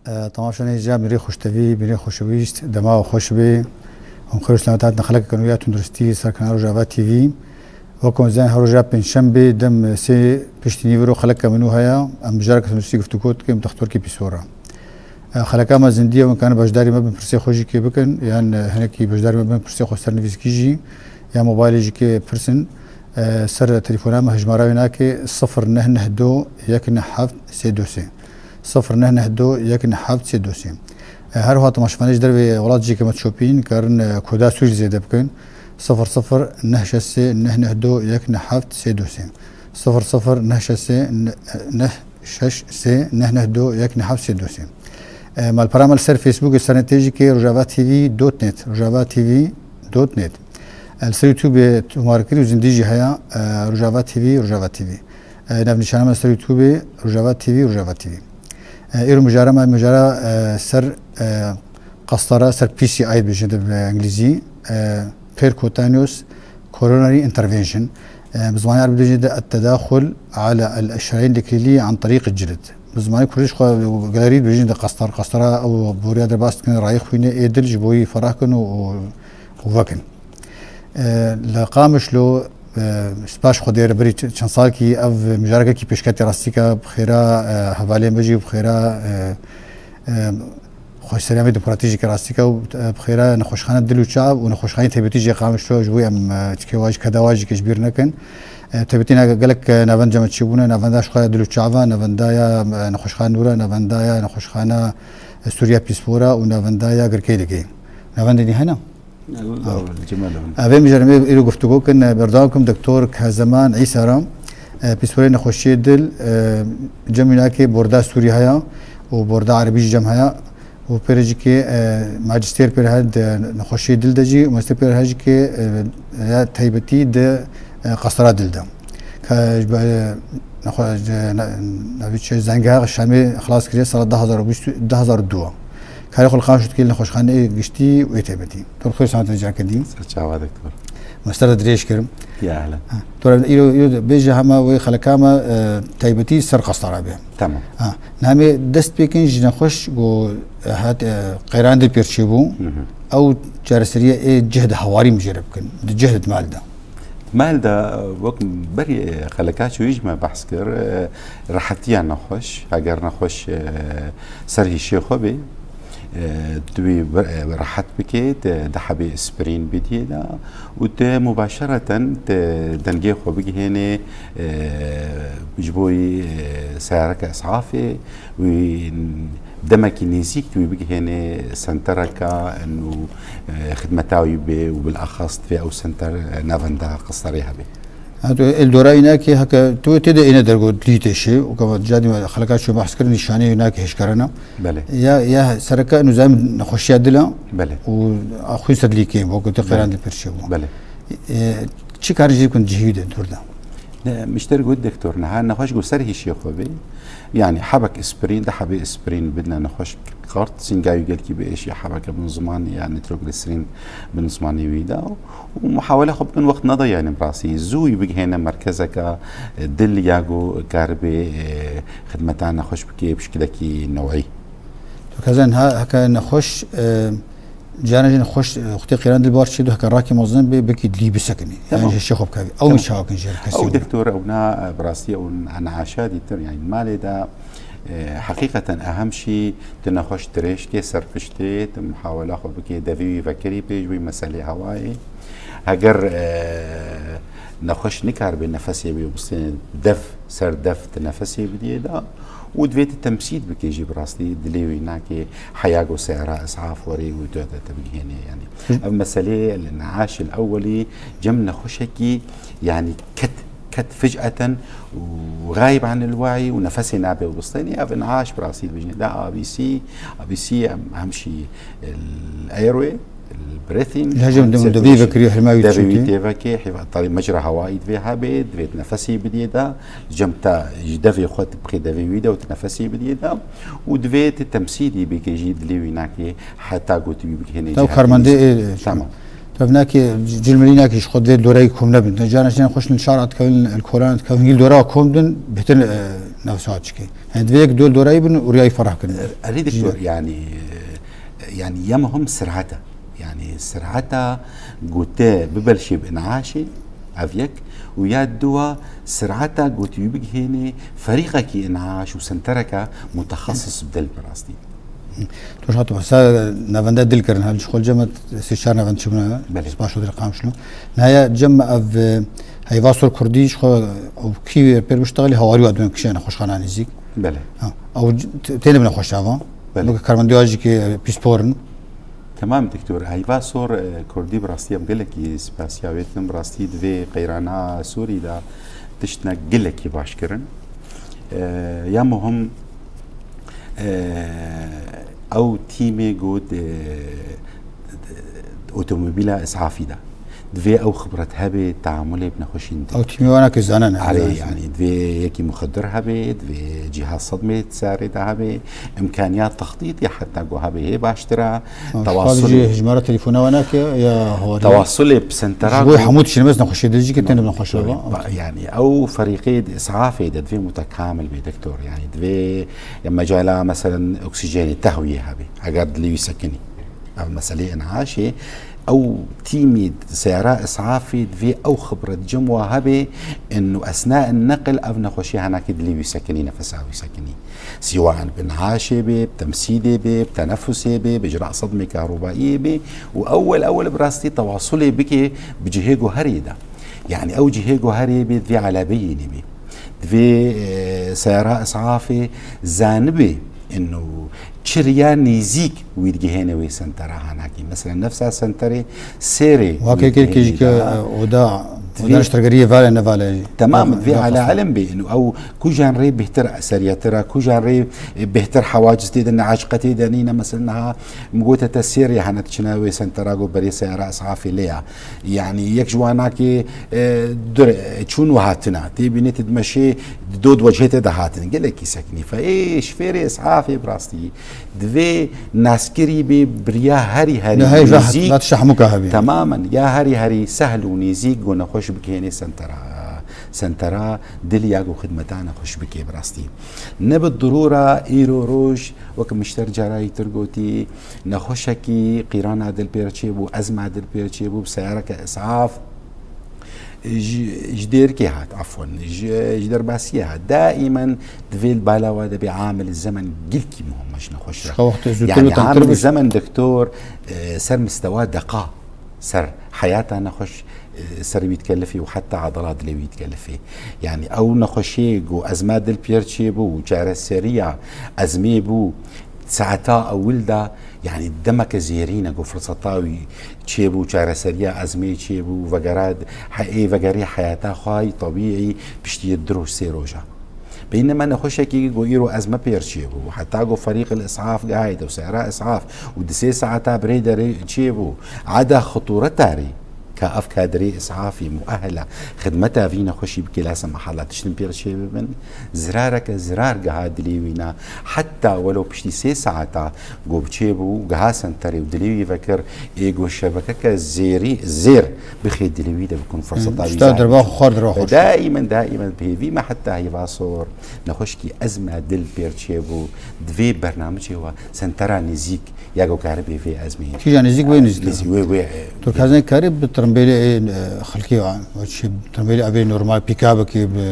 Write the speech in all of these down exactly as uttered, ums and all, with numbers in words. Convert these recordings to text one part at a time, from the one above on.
E, temaşanê hêja, mîrê xweştevî, mîrê xweşewîst, dema we xweş be. Hûn xêr û selamet hatin xelekeke nû ya tunduristî ser kanala Rojava T V. Wek hûn zanin her roja pêncşembê dem sê piştî nîviro xelekeke me nû heye. Em mijareke tunduristî guftûgo dikin bi dextorkî pîsor re. E, xeleka me zindî ye, hûn karin beşdarî me bin, pirsê xwe jî kê bikin, yan, e, hinekî beşdarî me bin, pirsê xwe ser nivîskî jî, ya mobaylê jî kê pirsin. E, ser telefona me hejmara wê nake sifir neh neh do yek neh heft sê do sê. Sifir neh neh do yek neh heft sê do sê. E, her wiha temaşevanê ji dervê welat jî ke me çopîn, karin, e, koda Sûrî zêde bikin. Sifir sifir neh şeş sê neh neh do yek neh heft sê do sê. Sifir sifir neh şeş sê neh şeş sê neh neh do yek neh heft sê do sê. E, malpera me li ser Facebookê, ser netê jî kê Rojava T V dot net, Rojava T V dot net. E, li ser YouTubeê tomar kir û zindî jî heye, e, Rojava T V, Rojava T V. E, navnîşana me ser YouTubeê Rojava T V, Rojava T V. E, îro mijara me, mijara, e, ser, e, qastara, ser P C I dibêjin bi îngilîzî, e, percutaneous coronary intervention. E, bi zimanê erebî dibêjin de التداخل على الشرايين الكليلية عن طريق الجلد. Bi zimanê kurdî jixwe gelerî dibêjin de qastar, qastara ew boriya derbas dikin, rayê xwînê ê dil ji bo wî ferah kin û, û, û vekin. E, li Qamişlo, e, spas Xwedê re berî ç-, çend salkî ev mijarekekî pêşketî rastîka bi xêra, e, hevalên me jî bi xêra, e, e, xweşserîya me dîmokratîk jî ke rastîka û, e, bi xêra nexweşxane dil û çav û nexweşxaneyê taybetî jî Qamişlo ji bo em, e, çikê wa jî keda wa jî ke ji bîr nekin. E, taybetî na-, gelek, e, navend cem çêbûne, navenda ji xwe ya dil û çav e, navenda ya, e, nexweşxane nû re, navenda ya nexweşxane, e, Sûriya Pîspor e û navenda ya Girkeylikê. Navendê dî hene? Ev ê mijarê me îro guftûgo kin, e, berdewam kim Doktor Kezeman Îsa re, e, pîsporê nexweşiyê dil, e, cem wî nake borda Sûrî heye û borda erebî jî cem heye û pê re jî ke, e, majistêr pê re heye di nexweşiyê dil de jî û majistêr pê re heye jî ke, e, ya taybetî di, e, qastara dil de. Ke ji be-, nexwe-, ji ne-, navî çi, Zengeha Şamê xilas kiriye sala du hazar û bîst, du hazar û du. Karê xwe li Qamişlo dikê li nexweşxaneyê giştî û ê taybetî. Tu xêr selamet careke dî. Ser çava doktor. Me ser dirêj kirim. Ya ehlen. Ha, tu re îro, îro bêje hema wê xeleka me, e, taybetî ser qastara be. Tamam. Ha, namê dest pê kin ji nexweş ku, e, hat, e, qeyran dil pêr çêbû. Hı hı. Ew çareseriya ê cih de hewarî mijêre bikin. Di cih de, di mal de. Mal de, wek berî, e, xeleka çûyî ji me behs kir, e, rehetiya nexweş, heger nexweş, e, ser hîşê xwe bê, e, tu wî bir, e, rehet bikê, te du hebê aspirîn bidiyê de û te mubaşereten te dengê xwe bigihênê, e, ji bo wî, e, seyareke esafê, wî demekî nêzîk tu wî bigihênê sentereka û, e, xidmeta wî bê û bilexas divê ew senter, e, navenda qistarê hebe. Ha, tu ê li dora wî nakê, heke tu wê tê de êne dergo dilî tê şê û kava cadî me xeleka çû behs kirin nîşanê wî nakê hêşkarana. Belê. Ya, ya sereke û zem nexweşiya dil e. Belê. Û a xwîn ser dilî kêm, wek tu qeyran Belê. Dil pêr çêbû. Belê. E, çi karin jî bikin cihî de, dûr de? Ne, mişter got doktor, niha nexweş got ser hîşê xwe bê. Yani hebek aspirîn, du hebê aspirîn bidine nexweş qert, sînga wî gelkî biêşî, hebeke bin ziman ya nitroglycerin bin zimanê wî de. Û muhawele xwe bikin wext neda, yani bi rastî zû wî bigihêne merkezeke, e, dil ya ku karibê, e, xidmeta nexweş bikê bi şekilekî newî. Tu kezan ha, heke nexweş, e, Carna jî nexweş, e, xwedê qeyran dil bar çê du heke rakî mezin bê, belkî dilî bisekinî. Tamam. Yani ji hêşê xwe bikevî. Ew Tamam. Çawa kin jê re kesî Ew bû? Doktor, ew na, e, bi rastî ew anha şadî tir, yani malê de, e, heqîqeten ehem şî tu nexweş dirêj kê ser piştê, tu muhawela xwe bikê devê wî vekirî pê ji wî meselê hewayê. Heger, e, nexweş nikaribe nefesê wî bistêne dev ser dev tu nefesê bidiyê de û divê tu temsîl bikê jî bi rastî dilê wî nakê heya ku seyara esaf werê û tu te bigihênê yani. Hı. Ev meselê li neaş el ewwelî cem nexweşekî yani ket, ket fec'eten û gayb anil wayî û nefesê nabe û bistênê ev neaş bi rastî dibêjin. Da A B C, A B C em, hem şî el airway, el breathing, Lehçe em min de, min de vê vekirî, hilma wî devê wî çûtî. Tê vekê, hîva, tarî mecra hewayî divê hebê, divê nefesê bidiyê de, cem te ji devê xwe tu bixê devê wî de û tu nefesê bidiyê de û divê tu temsîlî bikê jî dilê wî nakê heta ku tu wî bigihênê Taw cihekî karmendê nîzî. Ê, Tamam. Tav nakê cilmelî nakê ji xwe divê dorayî kom nebin. Carna jî nexweş li şara dikevin, li kolan dikevin, hingî li dora kom bin, bêtir, e, nefes çike. Yani divê yek dol dorayî bin û riyayî ferah kirin. Erê doktor, yani, yani ya muhim sirata. Yani sirata gote bibelşê bi in'aşê, ev yek, û ya duwa sirata gote wî bigihênê ferîqekî in'aş û sentereke mutexesis bi dil bi rastî. Tu şat wasa navende dil kirin, hal ji xwe cem sê çar navend çibûne. Belê. Spas şodri qamşlo. Naya cem ev, e, heyva sor kurdî ji xwe ew kî pêr biştexilî hawari wa dön kişe nexweşxana nêzîk. Belê. Ha, ew c-, t-, têne bi nexweşa va. Belê. Weke karmendiya jî ke pîspor in. Temam doktor. Heyva sor, e, kurdî bi rastî em gelekî spasiya wê dikin. Bi rastî di vê qeyrana sorî de tiştine gelekî baş kirin. E, ya muhim, e, ew tîmê got, e, otomobîla îsafî de. Divê ew xibret hebe, teamulê bi nexweşîn de. Ew tîmê wana ke zane ne. Erê, yani. Yanî divê yekî muxedir hebe, divê cihaz sedmê sarê de hebe, imkaniyat textîtê heta ku hebe hê baştir e. Tewasulê. Jî hijmara telefona wana ke ya hawari. Tewasulê bi sentera. Ji bo hemû tiştên mes nexweşê de jî ke têne nexweşa va. Yani ew ferîqê îsafê de divê mutekamil be doktor. Yani divê ya mecala meselen oksîjenê, tehwiyê hebe. Eger dilê wî sekinî. Ev meseleyê in'aşê, ew tîmî seyara îsafê divê ew xibret cem wa hebe, inu esna neqil ev nexweşî henakî dilê wî sekinî, nefesa wî sekinî. Siwaen bi in'aşê be, bi temsîdê be, bi tenefusê be, bi cira sedmê kahrobayiyê be û ewel ewel bi rastî tewasulê bike bi cihê guherê de. Yani ew cihê guherê be divê elabeyî nebe. Divê, e, seyara îsafê zanibe inu çi riya nêzîk wî digihêne wê sentera hanakî. Mesela nefsa senterê sêrê. Wake kir kê jî ke, e, oda, oda niştergeriyê vale ne vale. Temam, divê ala ilim bê inu ew kujan rê bêhtir eseriyetira, kujan rê, e, bêhtir hewaciz tê de ne, eşqetê de nîne. Mesela niha min gote te sêrê hene diçine wê sentera go berê seyara îsafê lê ya. Yani yek ji wana ke, e, dur, e, çûn û hatina. Tê bînê tu dimeşê di dod wecihê te de hatin. Gelekî seknîfe. Ê, şifêrê îsafê bi rastî. Divê naskirî bê bi riya herî herî nêzîk. Temamen. Ya herî herî sehl û nêzîk go nexweş bikênê sentera. Sentera dil ya go xidmeta nexweş bikê bi rastî. Ne bi dirûra îro roj wek min ji te re carayî tir gotî, nexweşekî qîrana dil pêr çêbû, ezma dil pêr çêbû, bi seyareke îsaf ji, ji dêrikê hat, afwen, ji, ji derbasiyê hat. Daîmen divê li bala we de bê amil zemen gilkî muhim e ji nexweş re. Ji xwe wextê zûtir Yani bê, tengtir amil bê. Zemen doktor, e, ser mistewa deqa, ser heyata nexweş, e, ser wî dikelifê û heta adala dilê wî dikelifê. Yani ew nexweşiyê ku ezma dil pêr çêbû û çareseriya ezmê bû, saeta ewil de, yani demeke zêrîn e ku firseta wî çêbû, çareseriya ezmê çêbû, vegera, he-, ê vegerê heyata xwe yî tebîî piştî du roj sê roja. Beynema nexweşekî ku îro ezme pêr çêbû, heta ku ferîq îsaf gihayî de û seyara îsaf û di sê saeta birê derê çêbû, eda xitûreta rê ka ev kadirê îsafî muehela xidmeta vî nexweşî bike, lasa mehala tiştin pêr çêbibin, zirareke zirar giha dilê wî na, heta welo piştî sê saeta ku çêbû, giha senterê û dilê wî vekir, ê ku şebekeke zêrî, zêr bixê dilê wî de bikun, firseta wî zar. Daîmen, daîmen bi hêvî me heta heyva sor, nexweşkî ezma dil pêr çêbû, divê bernamicê we sentera nêzîk ya ku karibê vê ezmê. Kîja nêzîk wê nêzîk. Nêzîk wê, wê, e, Tu kazin karî bi tirimbêlê, e, xelkê wan, wek çi tirimbêlê evê normal pîkabekê bi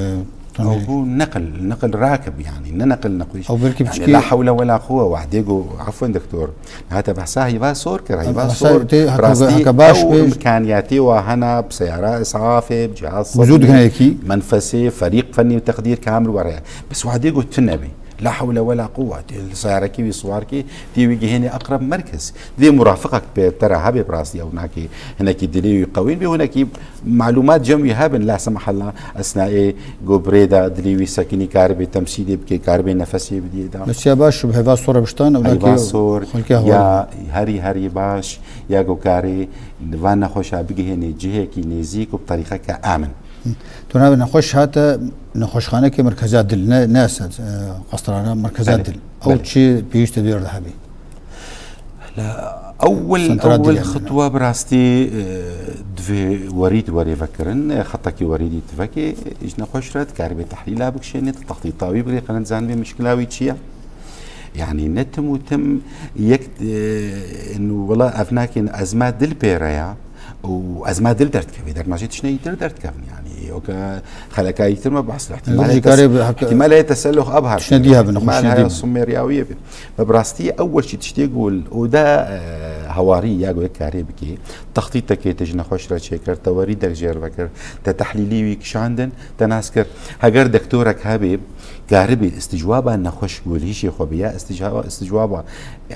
tirimbêlê. Ew bû neqil, neqil rakib yani, ne neqil nexweş. Ew belkî Yani, piçkî la hewle wela quwe, wahdê go, afwen doktor, hata behsa heyva sor kir, heyva Behsa sor, tê heke, rastî heke baş ew bê. Imkaniyatê wa hena, bi seyara îsafê, bi cihaz Wizû sedmê, digine yekî. Menfesê, ferîq fennî û teqdîr kamil were. Bes wahdê go tune bê. La hewle wela quwwete. Li seyarekî wî siwar kî, tê wî gihênê eqreb merkez. Divê murafiqek pê te re hebe bi rastî ew nakê. Hinekî dilê wî qewîn bê, hinekî malûmat cem wî hebin, la semahella esnayê go birê de dilê wî sekinî, karibê temsîlê bike, karibê nefesê bidiyê de. Mesiya baş bi heyva sor biştan, ew Heyva nakê sor, xulkê hewar ya herî herî baş, ya go karê van nexweşa bigihênê cihekî nêzîk û bi terîqeke amin. Tu navê nexweş hate nexweşxanekê merkeza dil, ne, ne esed, e, qastirxane, merkeza Belê, dil. Ew belê. Çi pêwîst e dêr de hebî? La, Ewil, Sentera ewil dilê me. Xitwa bi rastî, e, divê werîd werê vekirin, e, xetekî werîdî tivekê, ji nexweş re dikaribê tehlîla bikişênê, di textîta wî bigirê, qenet zanibê mişkila wî çi ye. Yanî ne tim û tim yek, e, wela ev nakên ezma dil pê re ya û ezma dil derdikevê, dermajê tiştê îtir derdikevin. Yanî weke xeleka îtir me behs li Yanî ihtimalê jî tes-, karê bi hak-, ihtimalê teselux abhar tiştê dî hebin, ihtimal xweşiyê heye dî bin. Sumêriyawiyê bin. Me bi rastî ewil jî tiştê ku li oda, e, hewarî ya ku yek karê bikê, textîtekê te ji nexweş re çêkir, te werîdek jê re vekir, te tehlîlî wî kişandin, te nas kir. Heger dektorek hebê, karibê isticwaba nexweş ku li hişê xwe bê ya isticwa-, isticwaba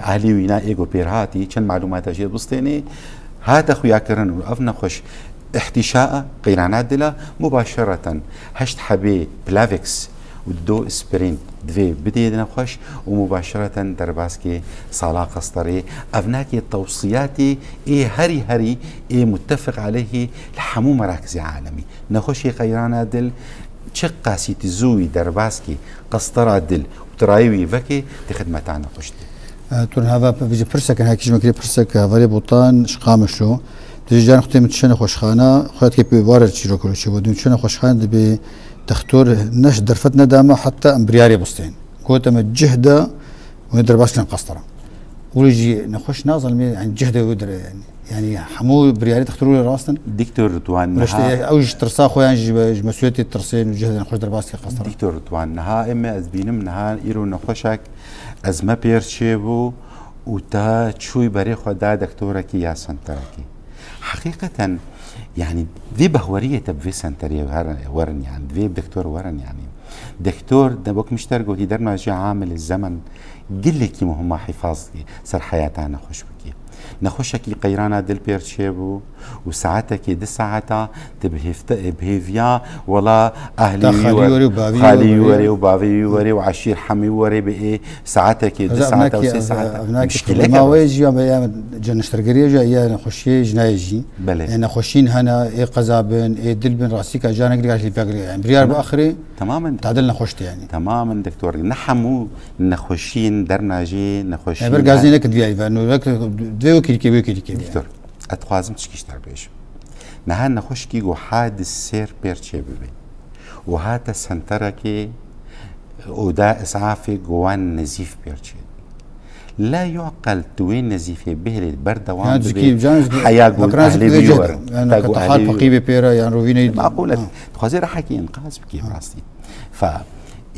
ahlî wîna ê ku pêr hatî, çend malûmata jê bistênê, hate xuyakirin û ev nexweş ihtîşa, qeyrana dila, mubaşereten heşt hebê Plavix û du aspirin divê bidê nexweş û mubaşereten derbaskê sala qestarê. Ev nakê tewsiyatê ê herî herî ê muttefiq aleyhî li hemû merakizê alemî. Nexweşê qeyrana dil çi qasî ti zû wî derbaskê qestara dil û tirayê wî vekê, di xidmeta nexweş de. E, tu niha va pe-, vêjî pirsek, hekî ji me kirî pirsek, e, hevalê Botan ji Qamişlo. Tu jî carên xwe tê min tişe nexweşxana, xwe dikê pê ware çîrok çêbû. Dû tişe nexweşxana dibê dextor neş derfet neda me heta em biryarê bistên. Gote me cih de, wê derbas kirin qestara. Wî jî nexweş nazanim, yani cih de wê dire, yani. Yani hemû biryarê dextor wê rast in. Diktor Ritwan, Wî işte, niha ew ji tirsa xwe yan ji, ji mesûliyetê tirsên û cih de nexweş derbas kir qestara. Diktor Ritwan, niha em ez bînim, niha îro nexweşek ez me pêr çêbû û te çûyî berê xwe da dektorekî ya senterekî. Heqîqeten, yanî vê behweriyê te bi vê senterê her werin, yanî divê bi dektor werin, yanî dektor de wek min ji te re gotî, dermajê amil zemen gelekî muhim e, hifaz ser heyata nexweş bikî. Nexweşekî qeyrana dil pêr çêbû û saetekê, du saeta, tu bi hêvte-, bi hêviya wela ahlî Ta wî xalî were, were û bavî xalî wî were. Were û bavê wî were û eşîr hemî were bi ê saetekê, du Heza saeta û evnakî, sê ev-, saeta. Evnakî Muşkîleke problema var. Wê jî ya, ya ceneştergeriye jî ya nexweşiyê jinayê jî. Belê. E, nexweşîn hene, ê qeza bin, ê dil bin, rastîka canek digaş lîpek. Yani biryar bi Tamam. Axirê Tamamen. Tadil nexweş tê yani. Tamamen doktor. Ne hemû nexweşiyên dermajê, nexweşiyên Yani bir gazî her- nekin diye ver, no, dve wekî dike, wekî dike. Doktor, ez dixwazim tişkî ji te re bêjim. Niha nexweşkî ku hadis sêr pêr çê bibe û hate senterekê oda isafê ku wan nezîf pêr çê. La yuqel tu wê nezîfê bihêlê berdewam Yani bibe. Zikî, can zikî, Heya ku bakran zikî ehlê de wî cehd. Werin. Yani Heta ku katahar ehlê wî paqî bê pêra, yani rovînê. Maqûl e. Ha. Dixwazê rehekî înqaz bikê Ha. rastî. Fe,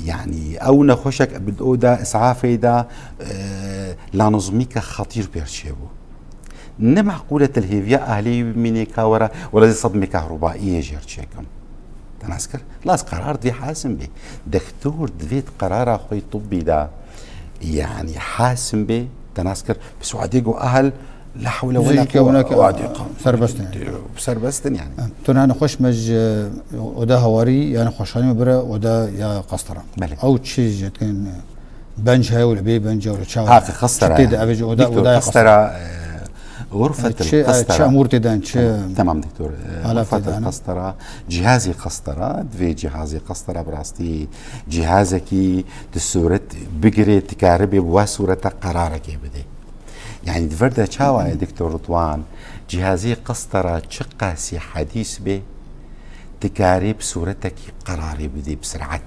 yani ew nexweşek bi oda isafê de, e, lanizmîke xetîr pêr çêbû. Ne meqûl e tu li hêviya ahlê wî bimînê ka were, wela ez ê sedmê kehrubayiyê jê re çêkim. Te nas kir? Las qerar divê hasim bê. Dektor divê di qerara xwe yê tibbî de, yani hasim bê, te nas kir, bi suadê ku ahel, la hewle wela Zî ke quwwe, wena ke wadî qam. Serbest in. Serbest in yani. Ha, tu niha nexweş me ji oda hewarî, yani xweşxanê me bire oda ya qastara. Belê. Ew çi jê dikin, Benc heye wele bê benc wele çawa? Ha, ki qestera. Çi tê de yani. Eve ji oda, Doktor, odaya qestera, qestera. E, ğurfetil Çi, e, qestera. Çi emûr tê de, çi Tamam, tamam, doktor. E, Ala ğurfetil tê de, ana. Qestera, cihazê qestera, divê cihazê qestera bi rastî cihazekî di sûret bigirê, dikaribê bi wa sûreta qerarekê bidê. Yani di vir de çawa ye, doktor Ritwan, cihazê qestera çi qasî hedîs bê, dikarê bi sûretekî qerarê bidê bi sirat.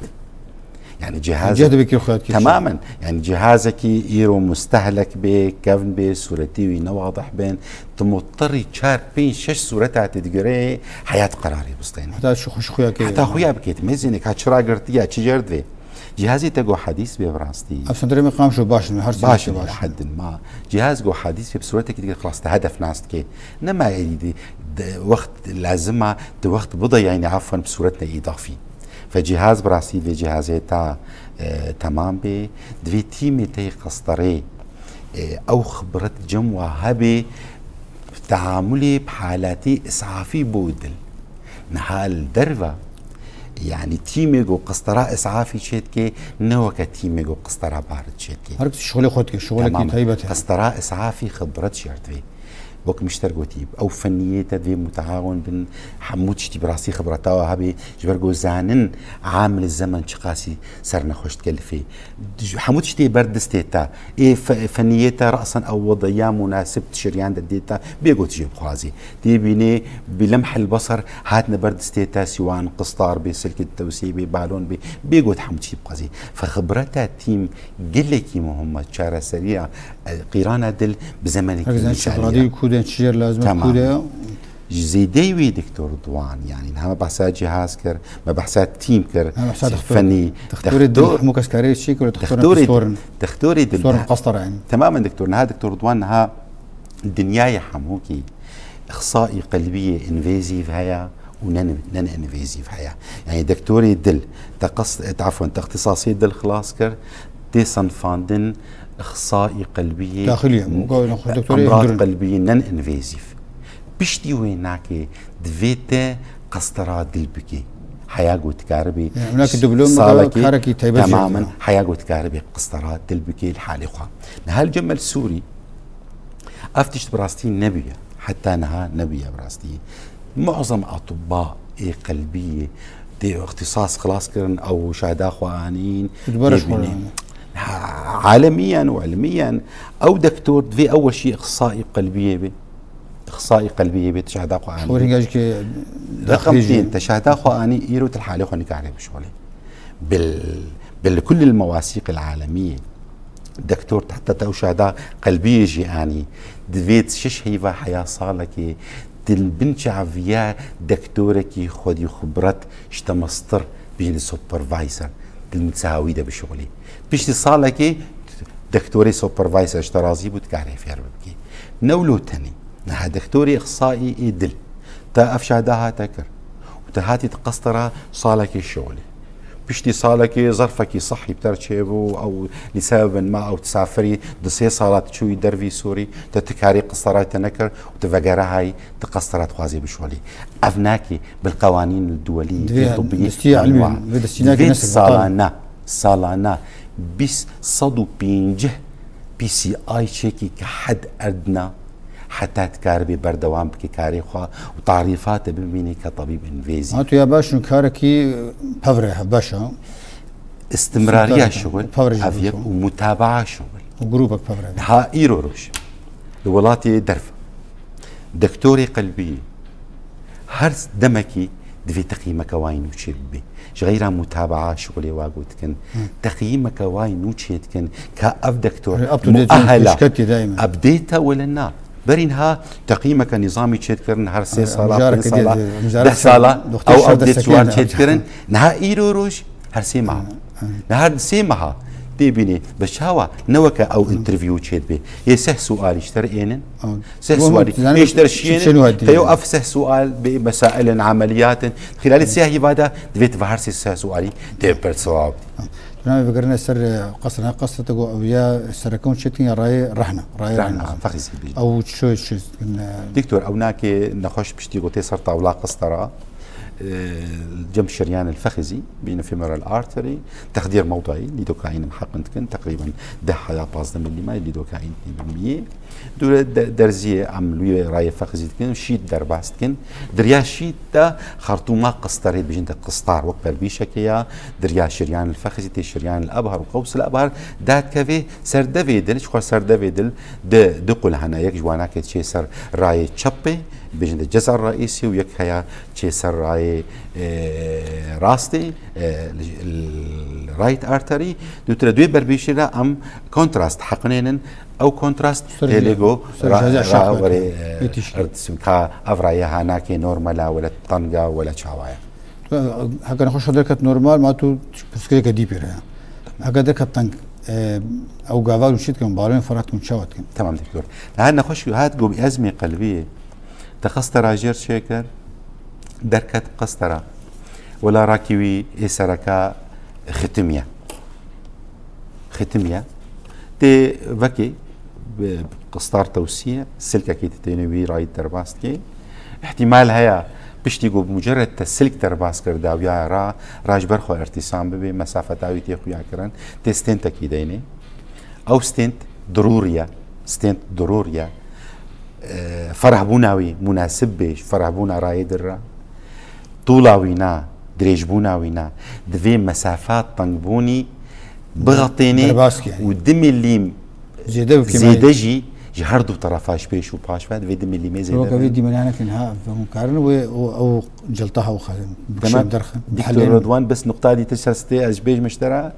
Yani cihaz Cihd bikir xwe kişî. Tamamen. Yani cihazekî îro mustehlek bê, kevn bê, sûretî wî ne wadih bin, tu muttirî çar, pênc, şeş sûreta tê digirê heyat qerarê bistêne. Heta şu xweş xuya ke. Heta xuya bikêt, mezînê ka çira girtiya, çi cerdvê. Cihazê te go hadîs bê bi rastî. Ev senderê me qamşo baş in, her Baş şeyî in, baş in. Heddin ma. Cihaz go hadîs bê bi sûretekî digirê xilas te hedef nas dikê. Nema êdî de, de, wext lazim a, tu wext bide, yani afan bi sûretine îdafî. Fe cihaz bi rastî divê cihazê ta, e, temam bê. Divê tîmê te yê qestarê, e, ew xibret cem wa hebê, teamulê bi halatê isafî bo dil. Niha li derve, yani tîmê ku qestara isafî çêdike, ne weke tîmê ku qestara barid çêdike. Her kes şixulê xwe dike, şixulekî Tamam. Taybet e. Qestara isafî xibret şert vê. Wek min ji te re gotî, ew feniyê te divê mutehawin bin, hemû tiştî bi rastî xibreta we hebe, ji ber ku zanin amil zemen çiqasî ser nexweş dikelifê. Hemû tiştê ber distê te. Ê fe-, feniyê te resen ew wedeya munasib tişiryan de dê te, bê ku tu jê bixwazî. Tê bînê bi lemhil basar hatine ber distê te, sîwan, qistar bê, silkê tewsê bê, balon bê, bê ku tu hemû tiştî bixwazî. Fe xibreta tîm gelekî muhim e, çareseriya, e, qîrana dil bi zemenekî Her zaman nîşanî şefradî ye. Ku de çi jêr lazim e, Tamam. ku de Ji zêdeyî wî doktor Ridwan, yanî niha me behsa cihaz kir, me behsa tîm kir, Em behsa doktor, fenî, doktorê dil, doktor, hemû kes karê çi kir, doktor doktorê, doktor in. doktorê dil Doktor ne. qastar in. Temamen doktor, niha doktor Ridwan niha dinyayê hemûkî ixsaî qelbiyê invazîv heye û nen, nen invazîv heye. Yanî doktorê dil, te qas-, te afwan, te ixtisasê dil xilas kir, tê senfandin ixsaî qelbiyê, Daxilî ye, n-, bu kadar doktorê amrad indirin. qelbiyê nen invazîv. Piştî wê nake divê te qestera dil bikî. Heya ku dikaribî Yani, wina ki diploma salekê karekî taybet jî temamen heye. heya ku dikaribî qestera dil bikî li halê xwe. Niha li Cemel Sûrî ev tişt bi rastî nebûye. Heta niha nebûye bi rastî. Muazem atibba ê qelbiyê tê ixtisas xilas kirin, ew şahda xwe anîn, Ji ber tê xwe bînê. anîn. Ha, alemiyen û ilmiyen ew doktor divê ew weşî ixsaî qelbiyê be. Ixsaî qelbiyê be, te şahda xwe anî. Şorî gajikê Reqem daxilî jî. tîn, te şahda xwe anî, îro tu li halê xwe nikare bişolê. Bil, bil kul il mewasîq il alemiyê. Doktor te, heta te ew şahda qelbiyê jî anî. Divê şeş heyva heya salekê, di bin çaviya doktorekî xwedî xibret ji te mestir, bijî li supervisor, di mitsawî de bişolî. Piştî salekê doktorê supervisor ji te razî bû, dikarê fêr bibkî. Newlo tenê, niha doktorê ixsaî ê dil, te ev şahda hate kir û te hatî di qestera salekê şolî. Piştî salekê zerfekî sehî bi te re çêbû, ew li sebebin ma ew tisafirî di sê sala tu çûyî dervî Sûrî, te ti karî qistera te nekir û tu vegerehayî, tu qistera dixwazî bişolî. Ev nakê bil qewanîn dewelî, Divê tê tibiyî, destî elmî, anwa. Vê destî nakê Divê nesil salane, salane bîst, sed û pêncî P C I çêkî ke hed erdna, heta dikaribî berdewam bike karê xwe û tarîfate bimîne ke tebîb invêzî. Ha, tu ya baş in karekî pevre he, baş e. Îstimrariya Îstimrar şixul, pevre jî ev yek bû. û mutabaa şixul. Û grûpek pevre. Ha îro roj li welatê derve doktorê qelbiyê her demekî divê teqîmeke wayî nû çê bibe. Ji xeyra mutabaa şixulê wa gotikin, Hı. teqîmeke wayî nû çê dikin ka ev doktor Up to date, muehela pêşketî daîme. update e wele na. Berî niha teqîmeke nîzamî çêdikirin, her sê Ee, sala, mijareke pênc sala, diye, mijareke deh sala, doxtê ew şer update destekleyin wan de. çêdikirin. Niha îro roj her sê meha. Hı, hı. Niha di sê meha tê bînê. Bi çawa? Ne weke ew interview çêdibe. Yê seh sualî ji te re ênin. Hı. Seh Bu sualî. yani Ê ji te re çi-, çi şiyênin. nuhadî Te yo yani? ev seh sual bi mesailin, emeliyatin. Xîlalê sê hîva de divê tu ve her sê seh sualî tê ber sewab. Dûna me vegerine ser, e, qesra, qesra te got, ew ya sereke hûn çêtin ya rayê rehna, rayê Rehna, rehna. fexizî bî. Ew çi, çi, e, Doktor, ew nakê nexweş piştî gotê ser tawla qistera, e, cem şiryan el fexizî, bîne femoral artery, texdîr mewdayî, lidocaine heqin dikin, teqrîben deh heya pazdeh milîmetre lidocaine bimiyê. Dûre de-, derziyê em li wî rayê fexizî dikin, şît derbas dikin. Di riya şît de xertûma qistarê, dibêjin de qistar wek berbîşekê ya, di riya şiryan li fexizî tê şiryan li ebhar û qews li ebhar dadikeve ser devê dil, ji xwe ser devê dil di du qul hene, yek ji wanakê diçê ser rayê çepê, dibêjin de cezar raîsî û yek heya çê ser rayê, e, rastê, e, li, li right artery, dûtire duê berbîşê de em kontrast heqinênin, Ew kontrast Ser tê lê ji-, go ser ra-, ji heza ra-, şax werê, veke. e, Yetişkin. erd sim ka ev raye hanakê normal e, wele teng e, wele çawa ye. Tu, heke nexweşa derket normal, ma tu pirsgirêke dî pê re ye. Heke derket teng, e, ew gava û şit kin, balên ferat kin, çawa dikin? Tamam doktor. Niha nexweş hat go bi ezmê qelbiyê. Te qestera jêr çêkir, derket qestera. Wela rakî wî ê sereka xitimiye. Xitimiye. Tê vekê, bi qistar tewsiye, silkekê tê têne wî rayî derbas dikê. Îhtîmal heye, piştî ku bi mucerred te silk derbas kir dawiya ra, ra ji ber xwe îrtîsam bibe, mesafeta wî tê xuya kirin, tê stentekî deynê. Ew stent dirûrî ye, stent dirûrî ye. e, ferehbûna wî munasib bê ji ferehbûna rayê dir re, tûla wî na, dirêjbûna wî na, divê mesafa tengbûnî bixetênê Derbas ki, yani. Û du milîm Zêde û kêmayî. Zêde jî ji her du terefa ji pêş û paş ve divê du milîmê zêde Roka bin. Vê dîmenanekî niha hûn karin wê û ew cilta hew xezin. Dema bikşên derxin. Dîktor Ridwan, bes nuqta dîtir ser stê ez ji bêjim ji te re,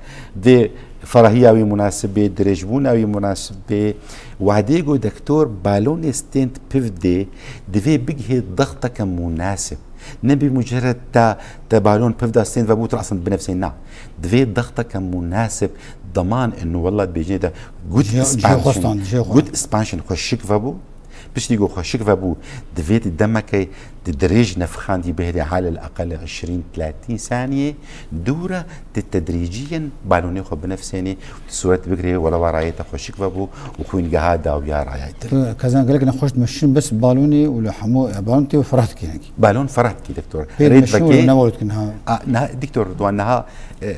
dê ferahiya wî munasib bê, dirêjbûna wî munasib bê. Wadê ku dektor balonê stênd piv dê, divê bigihê dexteke munasib. Nebî mucerred te, te balon piv da stênd vebû, tu aslında binefsê na. Divê dexteke munasib, deman inu wela dibêjinê de good Jê-, expansion, jêxwestan, jêxwestan. Good expansion xweşik vebû. Piştî ku xweşik vebû, divê di demekê di dirêj nefxandî bihêlê halel eqel îşrîn tletî saniyê dû re di tedrîciyen balonê xwe binefsênê, di sûret bigirê wela wa rayê te xweşik vebû û xwîn geha dawiya raya te. Tu kezan gelek nexweş dimeşin bes balonê û li hemû, e, balon tê û ferah dikî nekî. Balon ferah dikî, doktor. Pê Rêd dimeşin vekê. Û newalot kin ha. A, niha, doktor Ridwan, niha, e,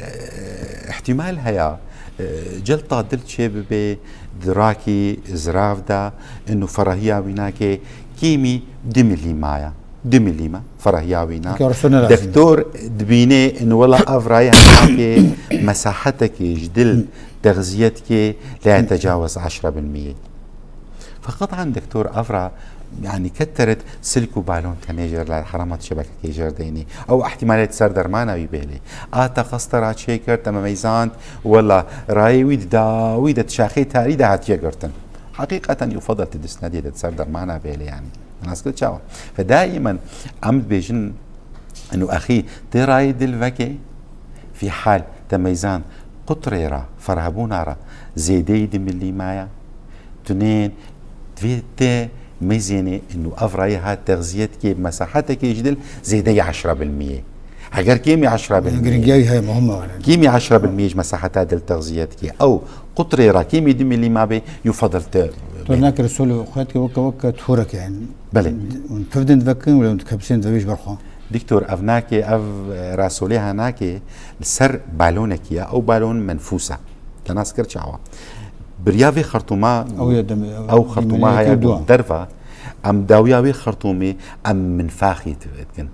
ihtimal heye, e, celta dil çê bibe, di rakî zirav de, inu ferahiya wî nake, kêmî du milîma ya. Du milîma ferahiya wî na. Doktor, Doktor dibîne, inu wela ev rayê nake, mesahetekê ji dil texziyet ke, la yetecawez eşre bil miyê. Feqet an doktor evra, yani keteret silk û balon tenê jêr la heramat şebekekê jêr deynî. Ew ihtimalê di ser dermana wî bêlê. A te qestera çêkir, te memeyzand, wela rayê wî di dawî de di şaxê tarî de hatiye girtin. Heqîqeten yufadel tu disnedê de di ser dermana bêlê yani. Nas kir çawa? Fe daimen em dibêjin inu exî tê rayê dil veke, fî hal te meyzand qutrê ra, ferhebûna ra zêdeyî di milî maya. Tunên divê te meyzênê inu ev rayê ha texziyet ke mesahetekê ji dil zêdeyî eşra bil miyê. Heger kêmî eşra bil miyê. Giringiya wî heye, muhim e. Kêmî eşra bil miyê ji mesaheta dil texziyet ke. Ew qutrê ra kêmî du milî mabe, yufadel te. Tu nakir sol xwet ke weke, weke torek yani. Belê. Hûn pivdin vekin, wele hûn dikepsên devê ji ber xwe. Doktor, ev nake, ev, e, rasolê ha nake, li ser balonekî ya, ew balon menfûs e. Te nas kir çawa? Biriya vê xertûma, Ew ya demê, ew ew xertûma dîmeneyeke haya dua. Derva, em dawiya wê xertûmê, em minfaxî dikin.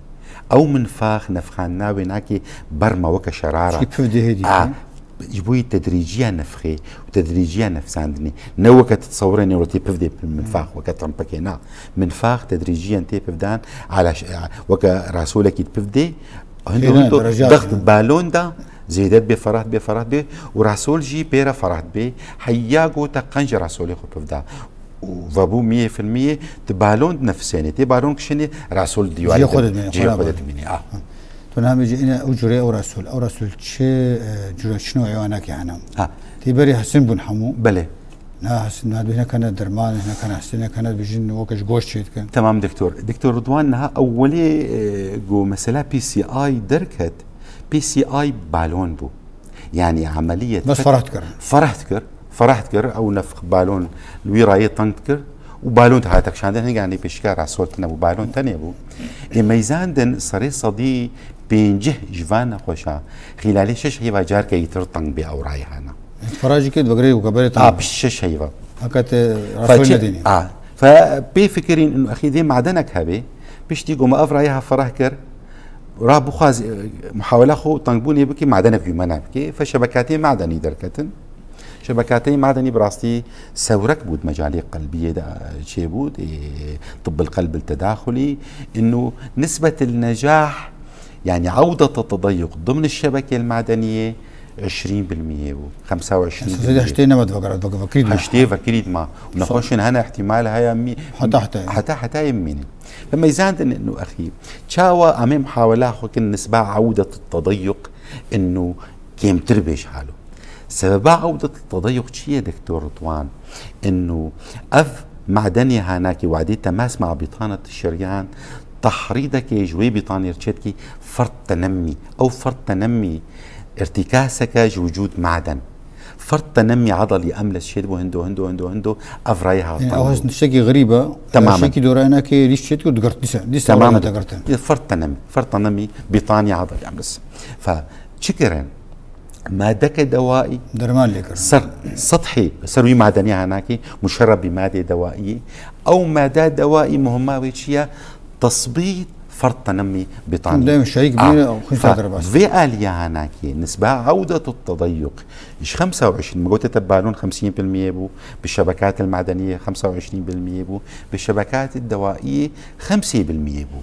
Ew minfax nefxandina wê nake berma weke şerara. Çi piv dê hêdî A, yani? Ji bo yî tedrîciya nefxê û tedrîciya nefsandinê. Ne weke tu tesewirê newletê piv dê minfax, weke trumpekê na. Minfax tedrîciyen tê pivdan, ala ş-, weke rasolekî piv dê, hindo Kêne, hindo dereca dext kêne. Balon da, zêde bê ferah bê ferah bê û rasol jî pê re ferah bê. Heya ku te qenc rasolê xwe piv da. Û vebû miyê filmiyê, tu balon nefsênê, tê balon kişênê, rasol dîwarê Cihê xwe de, de dimîne, cihê xwe xwe de de dimîne. Ah. Tu namê cî ine ew cure ew rasul. Ew rasul çi, e, cure çi newê ewanek yani? Ha. Tê berî hesin bûn hemû. Belê. Na hesin, na dibêjin nekene derman, nekene hesin, nekene dibêjin weke ji goş çê dikin. Tamam doktor. Doktor Ridwan, niha ewwelê, e, go mesela P C I derket, P C I balon bû. Yani emeliyet Bes fek-, ferah dikir. Ferah dikir. Ferah dikir. Ew nefx balon li wî rayê teng dikir. Û balon dihate kişandin, hingê anî pêşika rasol tune bû. Balon tenê bû. Ê meyzandin serê sedî pêncî ji van nexweşa xîlalê şeş heyva carkeyî tir teng bê ew rayê hene. Ferah jî kê divegerê û keberê teng. A, pişt şeş heyva. Heke te Fe rasol çi-, nedînî. A, fe pê fikirîn inu exî dê madenek hebê. Piştî ku me ev rayê ha ferah kir, ra bixwaz, e, muhawela xwe tengbûnê bikî, madenek wî mena bikî. Fe şebekatê madenî derketin. Şebekatê madenî bi rastî sewrek bû di mecalê qelbiyê de, e, çê bû, e, tibb el qelb el tedaxulî. Inu nisbet el necah, yani awdet el tedayuk dimn el şebeke el madeniyê, eşrîn bil miyê bû. Xemsa û eşrîn bil miyê. Heştê nema divegere, vekirî dima. Heştê vekirî dima. Û nexweşin hene ihtimal heye mî-, Heta, heta. Heta, heta em mînin. Ve meyzandin inu exî. Çawa em ê muhawela xwe kin nisba awdet tedayuk inu kêmtir bê ji halo. Sebeba awdet tedayuk çi ye, doktor Ridwan? Inu ev madenê hanakî wadî temas ma bîtana tişeriyan, tehrîdekê ji wê bîtanê re çêdikî fert tenemmî. Ew fert tenemmî irtîkaseke ji wicûd maden. Fert tenemmî adalî emles çêdibû hindo, hindo, hindo, hindo, ev rayê hat Yani, ew hest tiştekî xerîb e. Temamen. Tiştekî dora enekê rîş çêdikir û digirt dîsa. Dîsa Temamen. Rayê digirt. Fert tenemmî. Fert tenemmî bîtanî adalî emles. Fe çi kirin? مادەکە دەوایی، دەرمان لێکردن. سەر سەطحی، سەر وی مادەنی هەناکی مشەڕە بی مادەی دەوایی. ئەو مادە دەوایی مهمە وێ چییە؟ تەسبیت فەرد تەنەمی بتانی. دایم شەیک بینە، ئەو خوشتا دەرباس. في آلية هناكي نسبة عودة التضيق. إيش خمسة وعشرين، ما قلت تبالون خمسين بالمية بو بالشبكات المعدنية، خمسة وعشرين بالمية بو بالشبكات الدوائية، خمسة بالمية بو.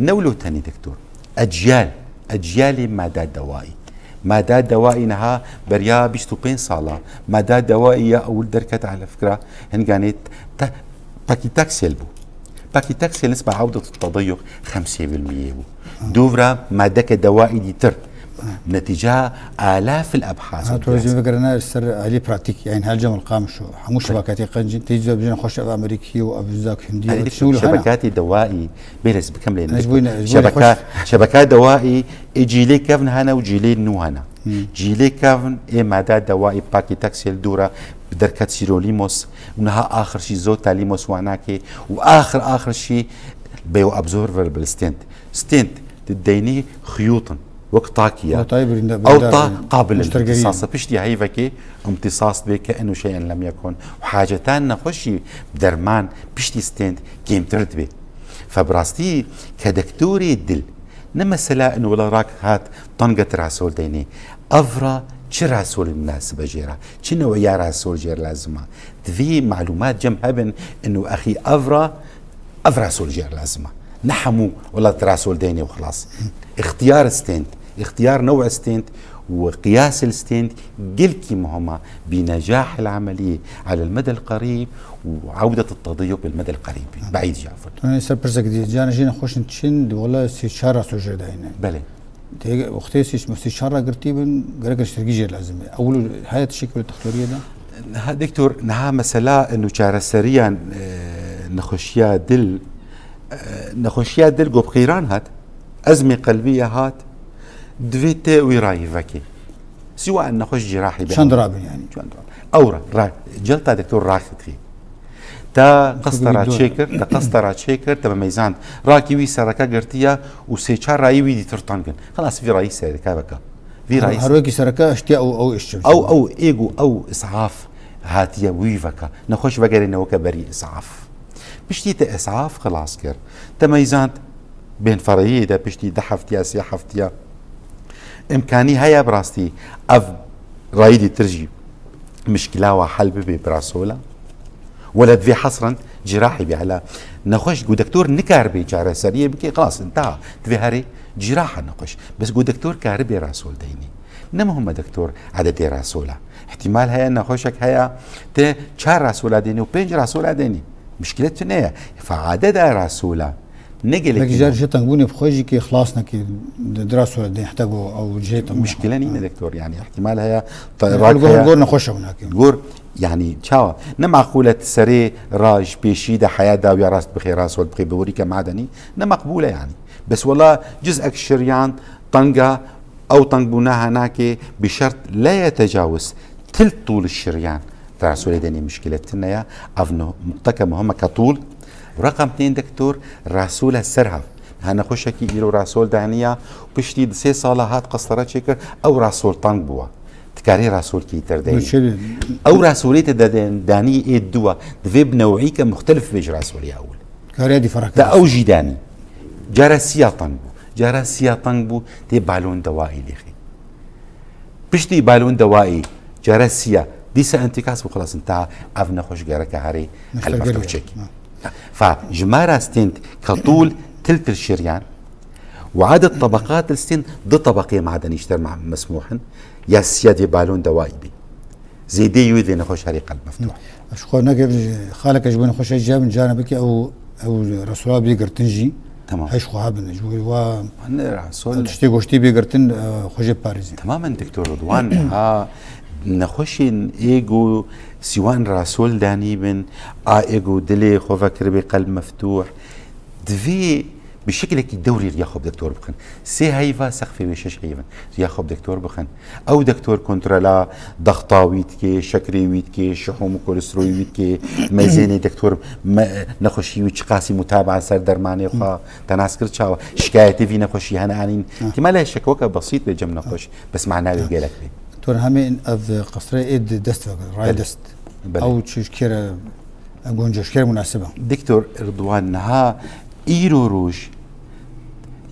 نولو تاني دكتور. أجيال، أجيال مادة دوائي. مادة دوائي نها بريا بيشتو بين صالة. مادة دوائية أول دركت على فكرة هنقانيت تا باكيتاكسيل بو. باكيتاكسيل نسبة عودة التضيق خمسة بالمية بو. دوفرا مادة دوائي دي تر. نتيجة آلاف الأبحاث ها توزي فكرنا سر علي براتيك، يعني هل جمل قام شو حموش شبكاتي قنجن تيجي بجن خوش أمريكي وأبزاك هندي هذه وتسولو هنا. شبكات دوائي بيلس بكم لين أنا جبوينا- جبوينا شبكات شبكات دوائي إجي لي كفن هنا وجي لي نو هنا. جي لي كفن إيه مادة دوائي باكي تاكسي الدورة بدركة سيروليموس ونها آخر شي زوتا ليموس واناكي وآخر آخر شي بيو أبزورفر بالستنت ستنت تديني خيوطن وقت طاكية وطاي بريندا- أو بريندا- طا قابل مشتركين. للامتصاص. بشتي هاي فكي امتصاص بي كأنه شيئا لم يكن، وحاجتان نخوشي بدرمان بشتي ستنت كيم ترد بي. فبراستي كدكتوري دل نمسلا إنه ولا راك هات طنقة راسول ديني. أفرا چه راسول مناسبة جيرا؟ چه نوعية راسول جير لازمة؟ تفي معلومات جم هبن إنه أخي أفرا، أفرا سول جير لازمة. نحمو ولا تراسول ديني وخلاص. اختيار ستنت، اختيار نوع ستنت وقياس الستنت قلكي مهمة بنجاح العملية على المدى القريب وعودة التضيق بالمدى القريب بعيد جافر. أنا سر برزك دي جانا جينا خوش نتشين دي والله سي شارع سوجر داينا. بلى. تيجي وقتي سي سي شارع قرتي بن قرك اشتركي جير لازم. أول هاي الشكل التخلورية ده. ها دكتور، نها مسألة إنه چارەسەریان، ئە، نەخۆشیە دل، ئە، نەخۆشیە دل گۆ بقیران هات، ئەزمێ قەلبیە هات، دوێ تێ وی ڕایی ڤەکێ. سیوا ئەن نەخۆش جراحی بێ. چەند ڕابن یعنی؟ چەند ڕابن. ئەو ڕا، ڕا، جەلتا دکتۆر ڕاخت خی. تا قەستەرا چێ کرد، تا قەستەرا چێ کرد، تا بە مەیزاند. ڕاکی وی سەرەکە گرتیە و سێ چار ڕایی وی دیتر تەنگن. خلاص، وی ڕایی سەرەکە بەکە. وی ڕایی هەروەکی سەرەکە شتیا ئەو، ئەو ئشتم. ئەو، ئەو ئێگ و ئەو ئسعاف هاتیە وی ڤەکە. نەخۆش ڤەگەرێنەوەکە بەری ئسعاف. پشتی تە ئسعاف خلاص کرد. تە مەیزاند بێن فەڕەیی دە پشتی دە هەفتیا، سێ هەفتیا. ئیمکانی هەیە بڕاستی ئەڤ ڕایدی ترژی مشکلاوە حەل ببێ براسۆلە. ولا دڤێ حەسرەن جراحی بێ هەلا نەخۆش گو دکتۆر نکار بێ چارەسەریە بکێ خلاص انتها دڤێ هەرێ جراحە نەخۆش. بەس گو دکتۆر کار بێ راسۆل دەینی. نە مهمە دکتۆر عەدەدێ راسۆلە. احتمال هەیە نەخۆشێک هەیە تێ چار راسۆلا دێنی و پێنج راسۆلا دێنی. مشکلە تو نەیە. فعادەدا راسۆلە. نەگەلێک لەک جار ژێ تەنگبوونێ بخۆشی کێ خلاص نەکێ درا سوورە دێ حتا گۆ ئەو ژێ تەنگ مشکلە نینە دکتۆر، یعنی احتمال هەیە گۆر نەخۆشە ناکەن. گۆر یعنی چاوە نە معقولە سەرێ ڕاژ پێشی دە حەیا داویا ڕاست بخێ ڕاست وەل بخێ بەوەری کە مادەنی نە مەقبولە یعنی. بەس وەڵا جزئەک شریان تەنگە ئەو تەنگبوونە هەناکێ بشەرت لا يتجاوز تلت طول الشريان. راسولە دەنی مشکلە تنەیە ئەڤ نقطەکە مهمە کە طول. ڕقم تێن دکتۆر ڕاسولە سەر هەڤ هە نەخۆشەکی ئیرۆ ڕاسۆل دانیە پشتی سێ ساڵە هات قەستەرە چێکرد ئەو ڕاسۆل تەنگ بووە. تکاری ڕاسۆلکی تردەی ئەو ڕاسۆلی تە دەدەن دانی ئێ دووە دەێ بنەوەی کە مختلف بێژ ڕاسۆلی ئەول. کارێدی فەرق تا ئەو ژیدانی جارە سیا تەنگ بوو جارە سیا تەنگ بوو تێ بالۆن دەوایی لێخی. پشتی بالۆن دەوایی جارە سیا دیسە ئەنتیکاس بوو خلاصن تا ئەڤ نەخۆش گەرەکە هەرێ قەلبەفتوچێکی. فا ژمارە ستێنت کە طول تلت الشريان وعدد طبقات الستين ضد طبقة معدني اشتر مع مسموحن يا سيادة بالون دوائي بي. زيدي يوي ذي نخوش هري قلب مفتوح. اش خو نقر خالك اجبن خوش جاب جانا بك او او رسول الله بيقرتنجي. تمام. ايش خو هابن اجبن وا أنا رسول تشتي قوشتي بيقرتن خوش باريزي. تماما دكتور رضوان ها نخوشين ايجو سوان رسول داني بن ا ايجو دلي خو فكر بقلب مفتوح. دفي Bi şekilekî dewrî riya xwe bi doktor bixin. Sê heyva sexfê wê şeş heyvin. Riya xwe bi doktor bixin. Ew doktor kontrola dexta wî dike, şekerê wî dike, şihûm û kolesteroyê wî dike, mezênê doktor me, nexweşî wî çiqasî mutabaa ser dermanê xwe, te nas kir çawa, şikayetê vî nexweşî hene anîn. Îhtimal e şekeweke besît be cem nexweş, bes mana wê gelek be. Doktor, hemê ev qesrê ê di dest ve, rayê Belê. dest. Belê. Ew çi kêre, guncoşkêr munasib e. Doktor Ridwan, niha îro roj,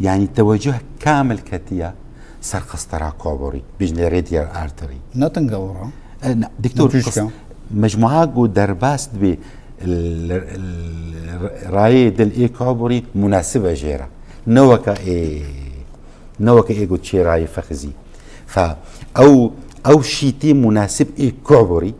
yanî tewecuh kamil ketiye ser qestera koborî, bijne radial artery. Ne teng e ora? E, ne, doktor, Ne tuşka? qes-, mecmua ku derbas dibe l-, l-, rayê dil ê koborî munasib e jê re. Ne weke ê, ne weke ê ku çê rayê fexizî. Fe ew, ew şîtê munasib ê koborî,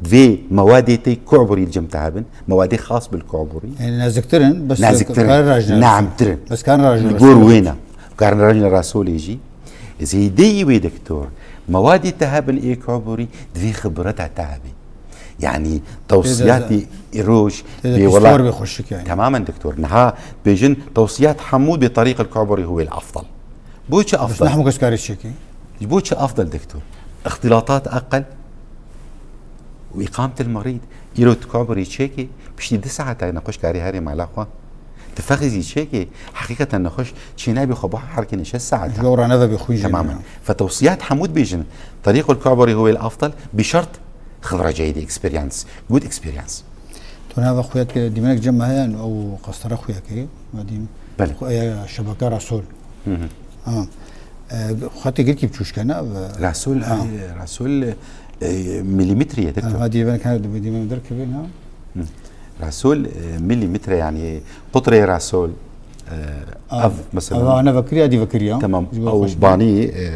divê mewadê tê koborî li cem te hebin, mewadê xas bil koborî. Yani neziktir in, bes Neziktir in. karin rajine Neamtir in. Bes karin rajine Li gor wêna. Karin rajine rasolê jî. Zêdeyî wê doktor. Mewadê te hebin ê koborî, divê xibreta te hebe. Yani tewsiyatê îroj Tê de bê pîspor wela. bê xweşik yani. Temamen doktor. Niha bêjin tewsiyat hemû bi tariq el koborî huwê el afdal. Bo çi Bes afdal? ne hemû kes karê çêkî. Ji bo çi afdal doktor? Îxtilatat aqil û îqametil merîd. Îro tu kaberî çêkê, piştî du saeta nexweş karê herê mala xwe. Tu fexîzî çêkê, heqîqeten nexweş çê nabî xwe bo herkê şeş saeta. Ji bo raneve bê xwîn jê Temamen. nîne. Fe tewsiyat hemû dibêjin. Tariqul kaberi huwel afdal bi şert xibra ceyde, experience. Good experience. Tu nava xuyat ke dîmenek cem heye, ew qastara xuya ke, me dîm. Belê. Xu-, ya şebeke Rasol. Hı hı. Ha. E, xetê girkî biçûşke ne? Ve Rasol, Ha. e, Rasol, e, milimetre ye, doktor. Ha, dîmen kan, dîmen derkeve ne? Hı. Rasol, e, milimetre yani, qutrê Rasol, e, Ha, ev mesela. Ev ne vekiriya, dî vekiriya. Tamam, Ji bo ew xweş banî, e,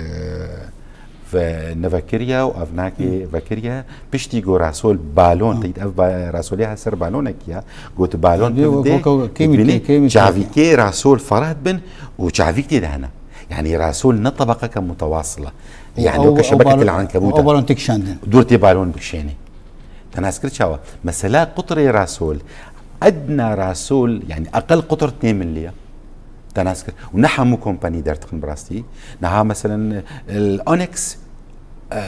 ve nevekiriye û ev nakê vekiriye. Piştî ku Rasol balon, Ha. teyt ev ba-, Rasolê her ser balonekî ya. Got balon Tabii, tu o, dê, o, o, kêmî dibînî tê, kêmî tê. çavîkê Rasol ferah bin û çavîk tê de hene. Yani Rasol ne tabaqeke mutewasila. O, Yani o, o, o şebeke balon, til ankebût o e. balon tê kişandin. Dûr tê balon bikişênê. Te nas kir çawa? Mesela qutrê Rasol, edna Rasol, yani aqel qutr tê milli ya. Te nas kir. Û ne hemû kompanî derdixin bi rastî. Niha meselen, el Onyx, e,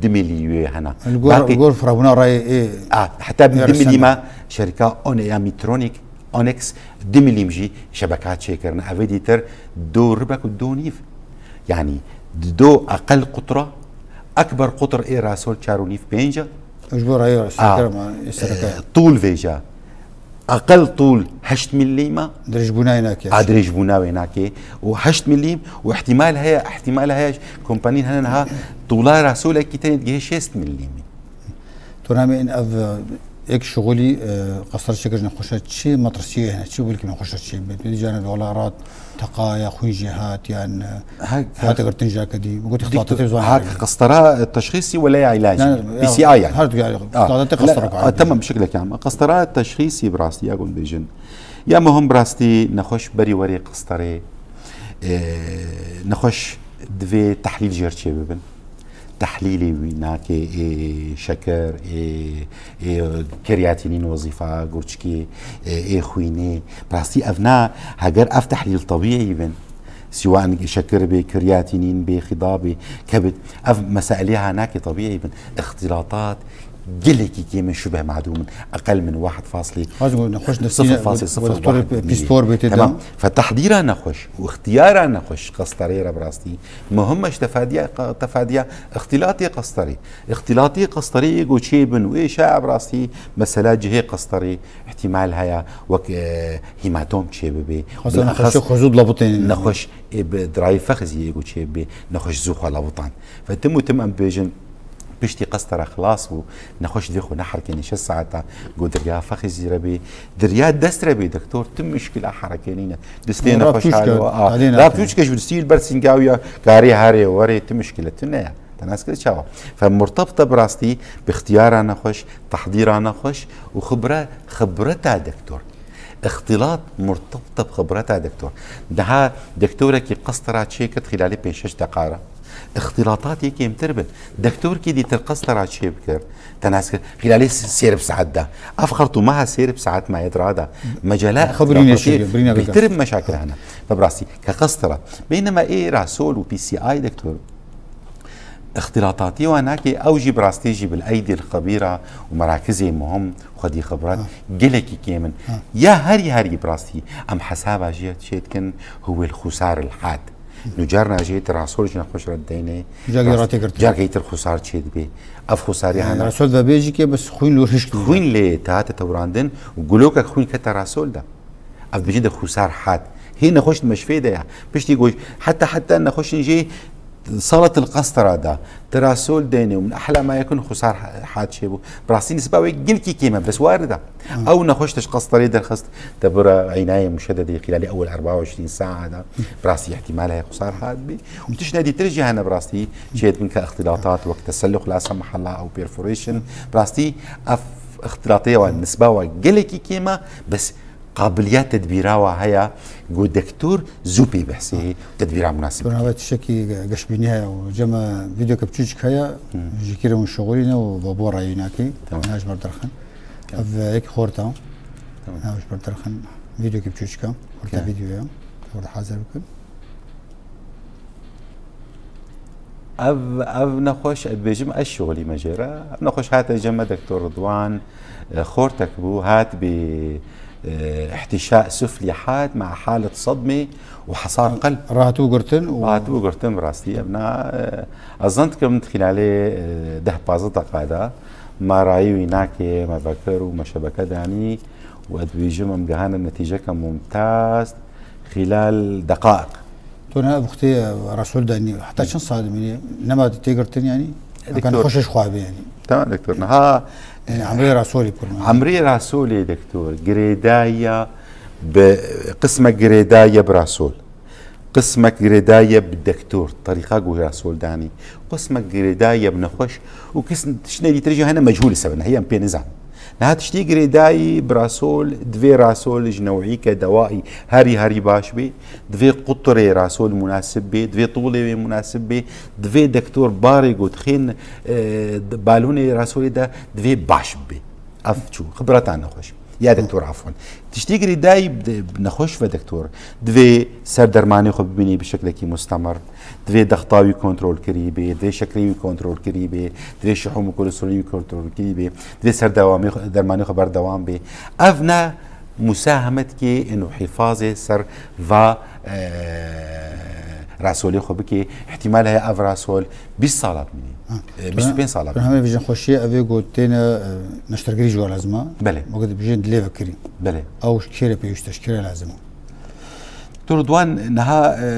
du milî wê hena. Li gor, Belkî li gor firabûna rayê ê A, heta ê du milî resende. me şerika On-, ya Mitronic, Onyx, du milî jî şebeka çêkirine. Ev ê dîtir do ribek û do nîv. Yani di do aqel qutra, ekber qutr ê Rasol çar û nîv pênc e. Ji bo rayê A, sereke me, ê sereke. e, tûl vêja. Aqel tûl heşt milî me. Dirêjbûna wê nake. A, dirêjbûna wê nake. Û heşt milîm û ihtimal heye, ihtimal heye kompanîn hene niha tûla Rasolekî tenê digihê şêst milîmî. Tu namê in ev, e, ek şixulî, e, qastar çêkirine xweşe çi metirsiyê hene, çi wilkî min xweşe çê bê. Tu dî carna wela rat teqa ya xwîn jê hat yan, e, Ha, hate girtin jake dî. Gotî Diktor, xelatê zwan ha, qastara teşxîsî wele ya îlacî? Yani, P C I yani. Her tu yani, Ha, qastar te la, qastar ha, tamam, şekle kam. Qastara teşxîsî bi rastî ya gon bêjin. Ya muhim bi rastî nexweş berî werê qastarê, e, nexweş divê tehlîl jêr çê bibin. Tehlîlê wî nake ê şeker, ê, ê kreatînîn wezîfa gurçikê, ê, ê xwînê. Bi rastî ev na, heger ev tehlîl tebîî bin, sîwan şeker bê, kreatînîn bê, xida bê, kebid, ev meselê ha nake tebîî bin. Îxtîlatat gelekî kêm in, şubhe madûm in. Eqel min wahid faslê Xwazim got, nexweş sifir faslê sifir wahid pîspor bê tê Tamam. de. Fe tehdîra nexweş û îxtiyara nexweş qestarê re bi rastî muhim e ji tefadiya, tefadiya îxtîlatê qestarê. Îxtîlatê qestarê ê go çê bin û ê şaye bi rastî mesela cihê qestarê îhtimal heye wek, e, hematom çê bibe. Xwazim Bilexes nexweşê xwe zû dilebitên. nexweş ê bi dirayê fexizî ê go çê bibe, nexweş zû xwe lebitan. Ve tim û tim em bêjin, piştî qestara xilas bû, nexweş dê xwe neherkêne şeş saeta, go dirya fexizî re bê, dirya dest re bê, doktor, tu muşkila herekê nîne. Distê Ra nexweş pûçke, halo, a, talê ra nake. pûçke ji distî li ber sîngawiya, karê herê, werê, tu muşkile tu ne ya. Te nas kir çawa? Fe murtebite bi rastî, bi îxtiyara nexweş, tehdîra nexweş û xibra-, xibreta doktor. Îxtîlat murtebite bi xibreta doktor. Daha doktorekî qestara çêkird xîlalê pênc şeş deqa re. Îxtîlatatê kêmtir bin. Dektorkî dîtir qestera çê bikir. Te nas kir, xîlalê sêr bi saet de. Ev xertûma ha sêr bi saet maye dira da. Mecela Xwe birîne îxtîlatê çêke, birîne bêtir bike. Meşakil hene. Ve bi rastî, ke qestera. Beynema ê Rasol û P C I dektor. Îxtîlatatî wan nake, ew jî bi rastî jî bil eydî l xebîra û merakizê muhim xwedî xibrat gelekî kêm in. Ya herî herî bi rastî em hesaba jê çê dikin, huwê l xusar l had. Nû carna jê ti Rasol ji nexweş re dideyne. Carkê Rast-, rategirt. Carkê îtir xusar çê dibe. Ev xusarî Yani hene. Rasol vebê jî ke bes xwîn li wir hişk bû. Xwîn lê te hate tewrandin û gulokek xwîn kete Rasol de. Ev dibêjin de xusar hat. Hê nexweş di meşfê de ya. Piştî ku heta heta nexweşin jê salet il qestera da. Ti Rasol dideyne û min ehla ma yekun xusar hat çê bû. Bi rastî nisba wê gelkî kêm e, bes wari da. Ew nexweş te ji qesterê derxist, te bira eynayê muşededê xîlalê ewil erba û îşrîn saet de. Bi rastî îhtîmal heye xusar hat bî. Û tiştine dîtir jî hene bi rastî çê dibin ke îxtîlatat wek tesellux la semahalla ew perforation. Bi rastî ev îxtîlatê wa nisba wa gelekî kêm e, bes qabiliya tedbîra wa heye, ku dektor zû pê behsê tedbîra munasib. Doktor Navê tiştekî geşbînî heye û cem e vîdeoke biçûçik heye, ji kî re hûn şixulîne û ve bo rayî nakî. Tamam. Naj ber derxin. Ev yek xorta. Tamam. Naj ber derxin. Vîdeoke biçûçik e. Xorta vîdeoya. Xorta hazir bikin. Ev, ev nexweş, ez dibêjim ez şixulîme jê re. Ev nexweş hate cem me Doktor Ridwan, e, xortek bû, hat bi, e, ihtişa suflî hat, ma halet sedmê û hasar qelb. Rahat bû girtin û Rahat bû girtin, bi rastî. Ev na, e, ez zan dikim di xîlalê, e, deh pazdeh deqa de, ma rayî wî nake, me vekir û me şebeke danî û ez dibêjim em gehane netîceke mumtaz. Xîlal deqaiq. Tu ne ev wextê Resûl de nî, heta çend sal dimînî? Nema tê girtin yanî? Eka nexweşiş xwe be yanî. Tamam doktor. Niha Yani emrê Resûlî pir. Emrê Resûlê doktor girêdayiya bi qismek girêdayiya bi Resûl. Qismek girêdayiya bi doktor. Terîqa ku Resûl danî. Qismek girêdayiya bi nexweş û qism tiştine dîtir jî hene mecûl sebin. Heye em pê nizan. Niha tiştê girêdayî bi Resûl, divê Resûl ji newîke dewayî herî herî baş bê, divê qutirê Resûl munasib bê, divê tûlê wê munasib bê, divê dektor barê ku dixên, e, balûnê Resûlê de divê baş bibê. Ev çû, xibreta nexweş. Ya dektor afwan. Tiştê girêdayî bi nexweş ve dektor divê ser dermanê xwe bibînî bi şeklekî mustemir. Divê dexta wî kontrol kirî bê, divê şekerê wî kontrol kirî bê, divê şihûm û kolesterolê wî kontrol kirî bê, divê ser dewamê xwe, dermanê xwe berdewam bê. Ev ne musahemet kê ên û hîfazê ser va, e, Resûlê xwe bikê. Îhtîmal heye ev Resûl bîst sala bimînî. Ha. E, bîst û pênc sala bimînî. Hemê vêjin xweşiyê ev ê ku têne, e, neştergirî ji we lazim e. Belê. Wekî dibêjin dilê vekirî. Belê. Ew ji kê re pêwîst e, ji kê re lazim e? Doktor Ridwan, niha, e,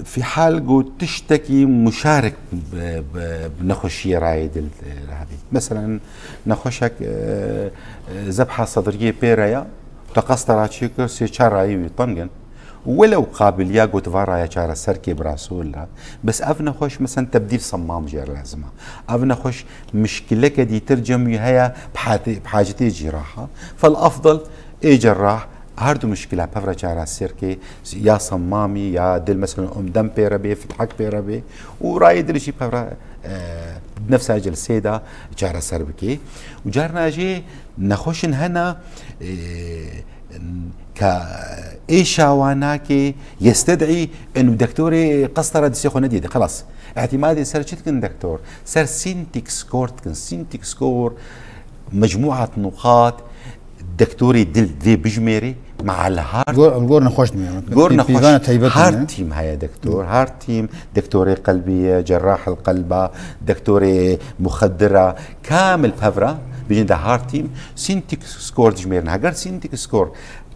fî hal ku tiştekî muşarik bi, bi, bi nexweşiyê rayê dil, e, re hebî. Meselen, nexweşek, e, e, zebha sedriyê pê re ya, te qestera çê kir, sê çar rayî wî teng in. Welew qabiliya ku tu va raya çareser kê bi Resûl re, bes ev nexweş, meselen, tebdîl semmam jê re lazim e. Ev nexweş mişkileke dîtir cem wî heye, bi hate-, bi hacetê cîraha. Fel efdel ê cerrah Her du mişkila pevre çareser ke, ya semmamî, ya dil, mesela, û dem pê re bê, fithek pê re bê û rayê dil jî pevre, e, nefsa celsê de çareser bike. Û carna jî nexweşin hene, e, ke êşa wan nake, yested'î inu dektorê qestera distê xwe nedî de, xelas. Îtîmadê ser çi dikin dektor? Ser Syntic score dikin. Syntic score, mecmuat nuqat, Dektorê dil divê bijmêrê, ma li hard Gor, gor nexweş dimê. Gor nexweş. Pîvana taybet Hard team heye dektor, hard team, dektorê qelbî ye, cerrah el qelba, dektorê muxeddira, kamil pevra, bijin de hard team, Syntic score dijmêrin. Heger Syntic score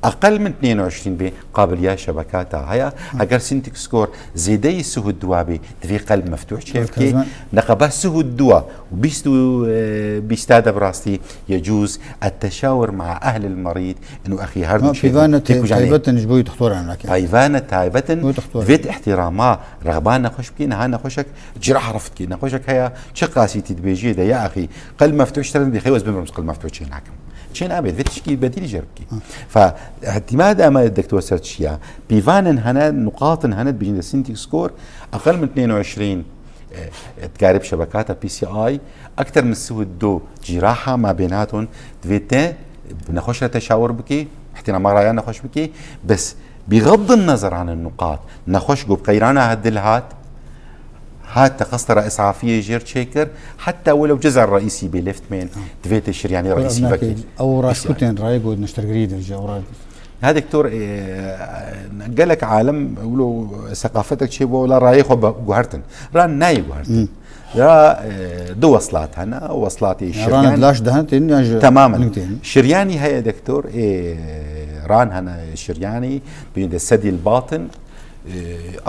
eqel min tnênû eşrîn bê, qabiliya şebekata heye. Heger Syntic score zêdeyî sih û dua bê, divê qelb meftuh çêbikê. Neqeba sih û dua û bîst û, e, bîsta de bi rastî yecûz etteşawir mea ehlil merîd, inu exî her du çêbû. Pîvane taybet in ji bo yî dixtoran nake. Pîvane taybet in, divê îhtîrama rexba nexweş bikî, niha nexweşek ciraha reftî, nexweşek heye, çi qasî tî dibêjiyê de, ya exî, qelb meftuh ji te re bê, xey ez bimrim, qelb meftuh çê nakim. Çê nabe, divê tişkî bedîlî jê re bikî. Fe, îtîmada me dektor ser çi ya? Pîvanên hene, nuqatin hene, dibêjin de Syntic score, eqel min tnênû eşrîn. Dikarî bi şebekata P C I, ekter min sî û du cîraha ma bênatun divê te bi nexweş re teşawir bikî, ihtinama raya nexweş bikî, bes bixeddin nezer an nuqat, nexweş ku bi qeyrana dil hat, hat te qestera îsafiyê jêr çêkir, heta welew ceza reîsî bê left mên, divê te şiryanî reîsî vekî. Ew raşkutên rayê got neştergirî dirce, ew ra- Ha doktor, e, gelek alem wilo seqafetek çê bo la rayê xwe be-, guhertin. Ran nayê guhertin. Hmm. Ya, e, du weslat hene, weslatê Ya, Şiryan. Ran laş dehne tên ya ji Tamamen. Ning tên. Şiryanî heye doktor, e, ran hene Şiryanî, bîn de sedîl batin, e,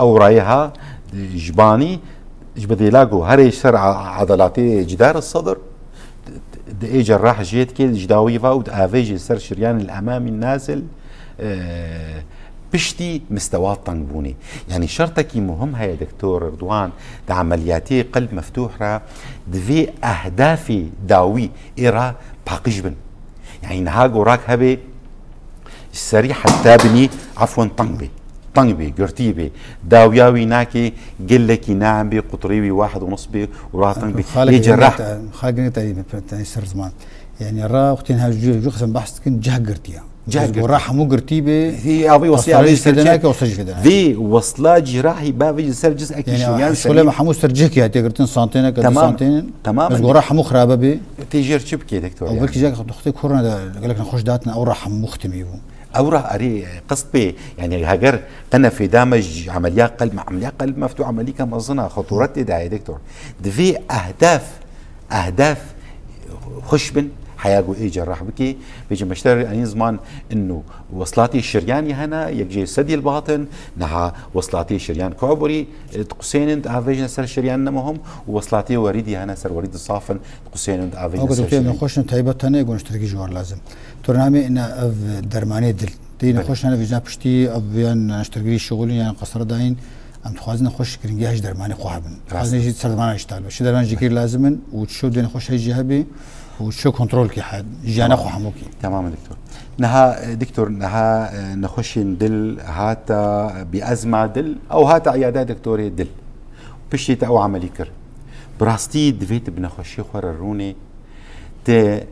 ew rayê ha, e, ji banî, ji bedêla ku herê ser a-, edalatê cidar sedir, di ê cerrah jê dikê, ji dawî va û di avêjê ser şiryanê li emamî nazil, e, piştî mistewa tengbûnê. Yanî şertekî muhim heye, Doktor Ridwan, di emeliyatê qelb meftûh re divê ehdafê dawî ê re paqij bin. Yanî niha gorak hebe, ji serî heta binî, efwen teng bê. Teng bê, girtî bê. Dawiya wî nake, gelekî neam bê, qutrê wî wahid û nisf bê û ra teng bê. Xalek Ê cerrah. Xalek te, te ser ziman. Yanî ra wextên her jû, jû qism behs dikin, ceh girtiye. Ceh Biz girtiye. Ra hemû girtî bê. Hî, avî wesî, avî ser ceh. Wesla cîrahî bavê ji ser cizekî Yanî, şûyan şolê serî. Me hemû ser cihkî hatiye girtin, santênek, Tamam. Santênin. Tamam. Ez gora hemû xirabe bê. Tê jêr çi bikê, doktor, Ew yani? Belkî cek doxtê korona de gelek nexweş datin, ew ra hemû xtimî bû. Ew ra erê, e, qist bê, yani heger qene fêda me ji emeliya qelb, me emeliya qelb meftu emelîka mezina, xeturet tê dayê, doktor. Divê ehdef, ehdef xweş bin, heya ku ê cerrah bikê, bêje meşter en ziman inu weslatê şiryanî hene, yek jê sedî li batin, niha weslatê şiryan koburî, e, diqusênin, avêjine ser şiryan ne muhim, û weslatê werîdî hene ser werîdî safin, Qusênin di avê Ew nexweşin taybet tenê goniştirgî ji war lazim. Tu namê ina ev dermanê dil. Tê Belê. Nexweş hene vêca piştî ev yan neştergirî şixulîn yan qesre dayîn. Em dixwazin nexweş giringiya ji dermanê xwe hebin. Rast. Dixwazin jî ser dermana îştal be. Çi derman jî kir lazim in û çi şew dê nexweş heyî jî hebê û çi şew kontrol kî he. Jiyana Tamam. Xwe hemû kî. Tamam doktor. Niha, e, doktor, niha, e, nexweşên dil hata bi ezma dil, ew hata îyada doktorê dil. Piştî te ew emelî kir. Bi rastî divê tu bi nexweşiyê xwe re rûnê, te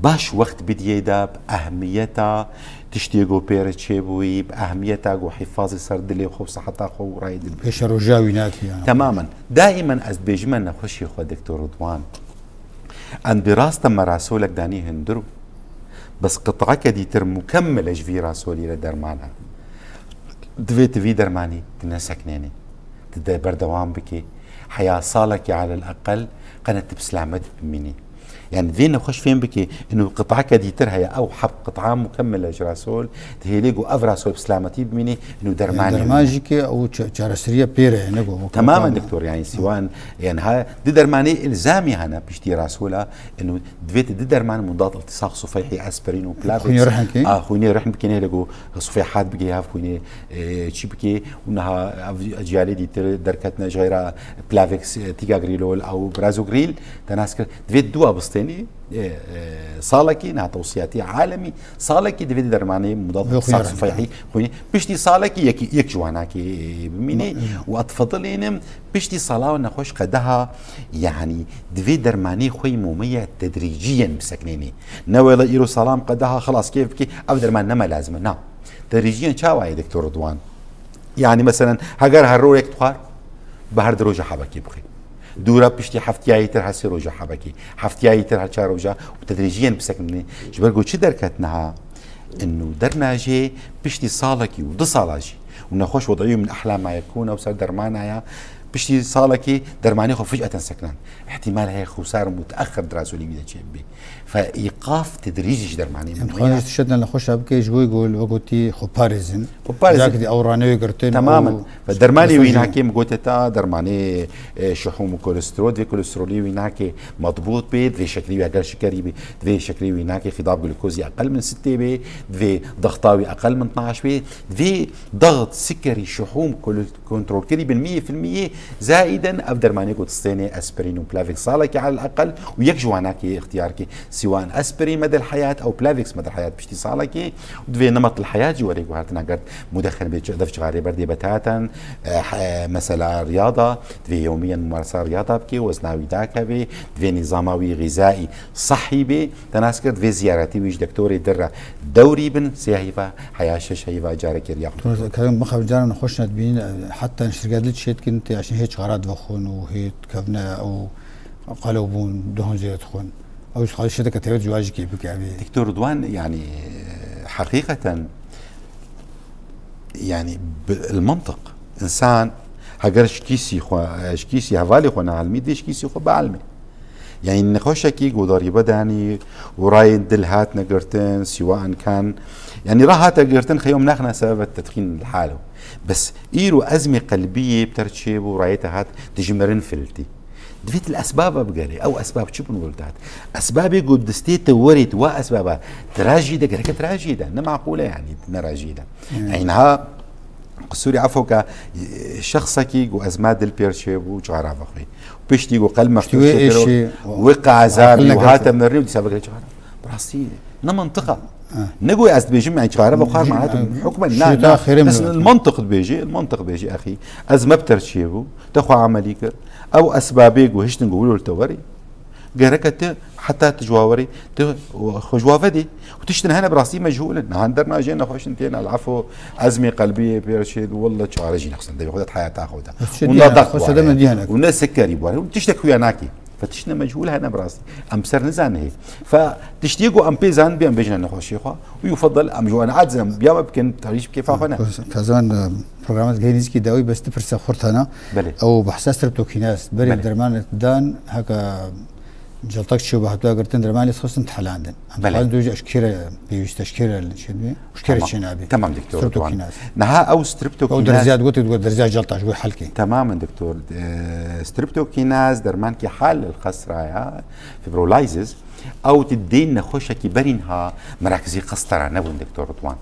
baş wext bidiyê de bi ehmiyeta tiştê ku pê re çêbûyî, bi ehmiyeta ku hîfazê ser dilê xwe û seheta xwe û rayê dil bikî. Pêşeroja wî nakî, yani. Temamen. Daîmen ez dibêjime nexweşê xwe, Doktor Ridwan. Em bi rast e merasolek danî hundir û bes qit'eke dîtir mukemmel e ji vî rasolî re derman e. Divê tu vî dermanî tu neseknênî. Tu de berdewam bikî. Heya salekî alel eqel qene tu bi selamet bimînî. Yani vê nexweş fêm bikî, inu qit'eke dîtir heye, ew heb qit'a mukemmel e ji rasol, tu hêlê ku ev rasol bi selametî bimînî, inu dermanê Derman wî ne. Jî ki ew ça-, çareseriya pê re ye, ne ku Temamen doktor, yani siwan, yani ha, di dermanê ilzamî hene piştî rasola, inu divê tu di derman mudat iltisaq sufeyhî, aspirin û Plavix. Xwînê rihn kê? A, xwînê rihn bikî, ne ku sufeyhat bigê, hev xwînê, e, çi bikê, û niha ev ciyalê dîtir derketine ji xeyra Plavix, e, ticagrelol ew prasugrel, te nas kir. Divê dua bistênî, e, e, salekî, niha tewsiyatî alemî, salekî divê di dermanê mudat Vê xwînê iltisaq rihn sufeyhî, xwînê. Piştî salekî yek, yek ji wanakê, e, bimînê. Ma-, û ez difedilînim, Piştî sala û nexweş qedeha, yani divê dermanê xwe yî mûmeye tedrîciyen biseknênî. Ne wele îro salam qedeha xelas kêf bikî, ev derman ne me lazim e. Na. Tedrîciyen çawa ye, Doktor Ridwan? Yani meselen, heger her rojek dixwar, bi her du roja hebekê bixwe. Dûra piştî heftiyayê tir her sê roja hebekê. Heftiyayê tir her çar roja û tedrîciyen biseknênî. Ji ber ku çi derket niha? Inu dernajê piştî salekî û du sala jî û nexweş wed'î min ehla ma yekûn ew ser dermana ya, piştî salekî dermanê xwe fij'eten seknen. Îhtîmal heye xusar muteexir di rasolî wî de çêbibê. Fe îqaf tedrîcî ji dermanê Em min dixwazin ya. Ji tiştên nexweşa bike ji bo ku li we gotî xwe parêzin. Xwe parêzin. Cakî dî ew ranewê girtin, Temamen. ew Ve dermanê Mesela wî jî nakê min gote ta dermanê, e, şihûm û kolesterol, divê kolesterolê wî nakê medbût bê, divê şekerî wî eger şikerî bê, divê şekerî wî nakê xidab glukozî eqel min sittê bê, divê dexta wî eqel min tnaş bê, divê dext, sikerî, şihûm kole-, kontrolkerî bin miyê fil miyê, Zaîden ev dermanê ku distênê aspirîn û Plavix salekê alel eqel û yek ji wanakê îxtiyar kê. Siwan aspirîn medel heyat ew Plavix medel heyat piştî salekê û divê nemetil heyat jî were guhertina gerd mudexin bê çi-, def çixarê berdê betatan, e, he-, mesela riyada, divê yewmiyen mumaresa riyada bikê, wezna wî dakevê, divê nîzama wî xîzayî sehî bê, te nas kir, divê ziyaretî wî ji dektorê dir re dewrî bin, sê heyva, heya şeş heyva carekê riya xwe. Kerem, mixabin caran nexweş nedibînin, heta şirket li çê dikin, tê aşin hê çixara divexwin û hê dikevine ew qelew bûn, duhon zêde dixwin. Ew ji xwe şiteke tevê ciwajî kê bike, evê. Doktor Ridwan, yani, e, heqîqeten, yani, bi-, el-mantiq, insan heger ji kîsî xwe, ji kîsî hevalê xwe neelmî, dê ji kîsî xwe bielmê. Yani, nexweşekî godarî bedanî û rayên dil hat negirtin, siwa enkan, yani, ra hate girtin, xeyom nexne sebebe tedxîn li halo. Bes îro ezmê qelbiyê bi ter çêbû, rayê te hat, dijmirin filtî. Divêt li esbaba bigerê. Ew esbab çi bûn wilo te hat? Esbabê ku distê te werê, tu wa esbaba tirajî de, gereke tirajî de. Ne maqûl e yani, ne rajî de. Hmm. Yani niha qisûrî efoka, e, şexsekî ku ezma dil pêr çêbû, çara vexwê. Piştî ku qelme Piştî wê êşî, wê qazar, aqil wê negirtin. Hate mirinê û dîsa vekirê çara. Bi rastî ne mantiqa. Ha. Ne ku ez dibêjim, yani çare ve xwar Jî, manat ha, hukmen, şî na, ta na. xêrê Bes min. El mantiq dibêjî, el mantiq dibêjî, axî. Ez me bi ter çêbû, te xwe amelî kir. Ew esbabê ku hiştin ku wilo li te werî. Gereke te heta tu ji wa werî, tu xwe ji wa vedî. Û tiştin hene bi rastî mechûl in. Nihan dernajê nexweş in têne, el efo, ezmê qelbiyê pêr çêbû, welle çare jî nexsin. Devê xwe de heyata xwe de. Bes çi Û diyene, ne daq xwe ware. sedeme diyene. Û ne sikerî ware. Û tiştek xuya nakî. Fe tiştine mechûl hene bi rastî. Em ser nizane hê. Fe tiştiyê ku em pê zan bê em bêjine nexweşiyê xwe. Û yufadal em ji wan adzem biya me bikin tarîş bi kêfa xwe ne. Kazan, e, programet gehê nîzikî dawî bes tu pirse xurt hene. Belê. Ew behsa streptokinaz. Berê Belê. dermanet dan heka ciltak çiyo bi hatuya girtin dermanê xistin tehelandin. Em Belê. dixwazin tu ji eşkere pêwîste eşkere li çê dibe. Eşkere Tamam. çê nabê. Tamam, doktor Ridwan. Streptokinaz. Niha ew streptokinaz Ew derziya digot, digot derziya cilta ji bo helkê. Tamamen doktor. E, streptokinaz dermankî hal el xesraya, fibrolysis. Ew ti dê nexweşekî berîn ha merakizî qestera nebûn doktor Ridwan.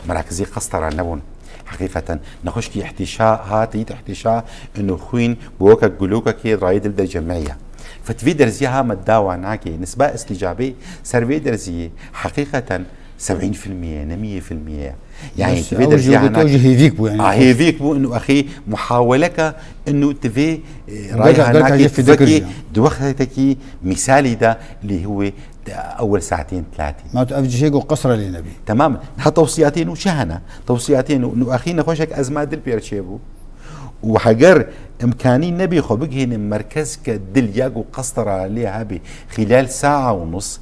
Merakizî qestera nebûn. Heqîqeten nexweşkî ihtîşa hat, yît ihtîşa inu xwîn bi weke gulokekê rayê dil de cemeye. Fetvî derziya ha me dawa nake. Nisba îstîcabê ser vê derziyê heqîqeten Sebîn filmî ye, nemî yê filmî ye. Yani, Bes, tu vê ew jî dereceyê wekî hana ew jî hêvîk bû, yani. Ah, hêvîk bû, inu axî muhaweleka, inu tu vê, e, Belka, rayha belka nakê jî tu fîdikir vekî jî. di wextekî mîsalî de lê hû wê te ewel saetên tlatî. Ma tu ev cihê ku qesra lê nebî. Tamam. Ha tewsiyatên û çi hene? Tewsiyatên û, inu axî nexweşek ezma dil pêr çêbû. Û heger imkanî nebî xwe bigihînin merkezke dil ya ku qestera lê hebî xîlal saa û nus,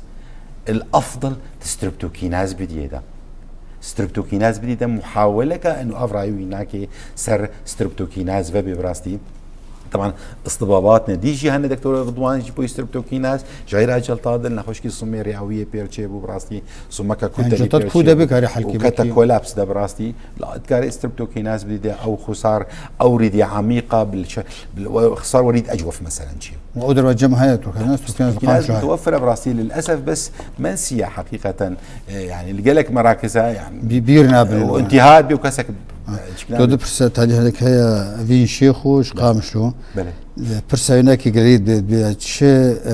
el afdal tu streptokinaz bidiyê de. Streptokinaz bidî de muhaweleke inu ev rayî wî nake ser streptokinaz vebe bi rastî. Taban istibabat ne dî jî hene doktor Ridwan jî boy streptokinaz, ji xeyra celta dil nexweşkî sumê rîawiyê pêr çêbû bi rastî. Sumeka ku Yani te lî celta pêr ku de çêbû bikare û helkê kete bikî. kolaps de bi rastî. La, dikarê streptokinaz bidî de ew xusar, ew rîdî amîqa bil çe-, bil, we xusar werîd ecwef meselen çi. Û ew derwa cem heye Turkana, Turkana Streptokinaz qan şahid. mutewefir e bi rastî lilesef bes mensiye heqîqeten, e, yani li gelek merakiza yani. Bi-, bîr nabin. Û intîha bî û kesek, Ha. e, çikilan Tu di pirsa talî hedek heye Evîn Şêxo ji Qamişlo. Belê. E, pirsa wî nekî gelî bi, bi çi, e,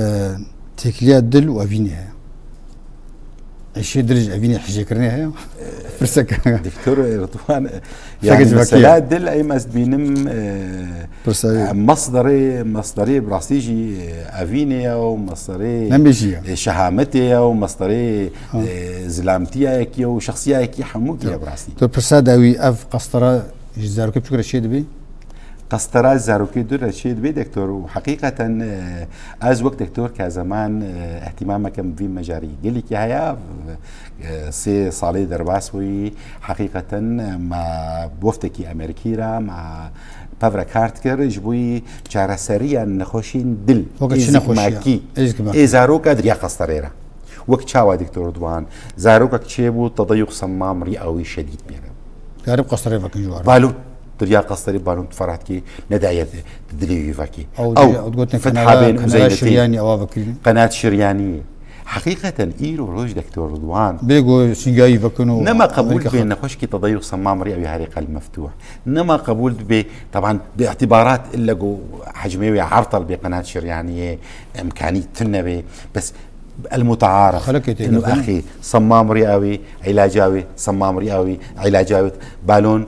têkiliya dil û evînê heye. Eşê dil ji evînê hijêkirinê heye. Pirseke. Doktor Ridwan, Pirsa yani geç mesela bakî. dil, em ez dibînim, e, Pirsa wî. e, masdarê, masdarê bi rastî jî, e, evînê ye û masdarê, Nemêjî ye. e, şehametê ye û masdarê, Ha. e, zilamtiyayekî ye û şexsiyayekî hemûkî ye bi rastî. Tu pirsa dawî ev qastara ji zarokê biçûk re çê dibî? Qestera zarokê dûr re çê dibê doktor û heqîqeten, e, ez wek doktor Kazeman, e, ihtimameke min vî mecarî gelekî heye. E, sê salê derbas bûyî, heqîqeten, e, me bi wefdekî Amerîkî re me pev re kar dikir ji bo yî çareseriya nexweşiyên dil, Weke ê çi nexweşiya? zikmakî, Ê zikmakî. ê zaroka di riya qesterê re. Wek çawa doktor Ridwan, zarokek çêbû tedeyûq semam rîawî şedîd bêne. Garib qesterê vekin ji wan. Balon, diriya qesterê balon tu ferhat kî nedaye di dilê wî vekî. Ew Ew, diriya, ew gotin fetha kenara, bên kenara uzeyletî. Şiryanî ewa vekirî. Qenat şiryanî. Heqîqeten îro roj Doktor Ridwan Bê ku sîngayî vekin û nema qebûl Amerîka dibe nexweşkî tedayûq Semmam Rîawî herê qel meftûh. Nema qebûl dibe, teban bi îtîbarat ille ku hecmê wê ertal bê qenat şeryaniyê, imkanî tune bê. Bes المتعارف Xelekê tê انه gotin. اخي صمام رئوي علاجاوي، صمام رئوي علاجاوي، بالون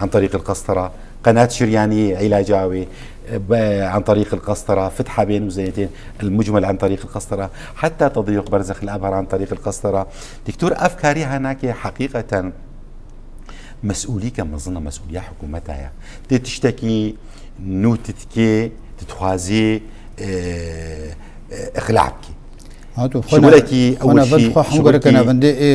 عن طريق القسطرة، قناة شريانية علاجاوي ب- عن طريق القسطرة، فتحة بين وزيتين، المجمل عن طريق القسطرة، حتى تضيق برزخ الأبهر عن طريق القسطرة. دكتور، أفكاري هناك حقيقة مسؤولية مزنة، مسؤولية حكومتها. تشتكي نوتتكي تتخوازي، آه، آه، إخلاعك. Hato Şuxulekî xwe ew şî- navend xwe hemgare ke şuxulekî navendê ê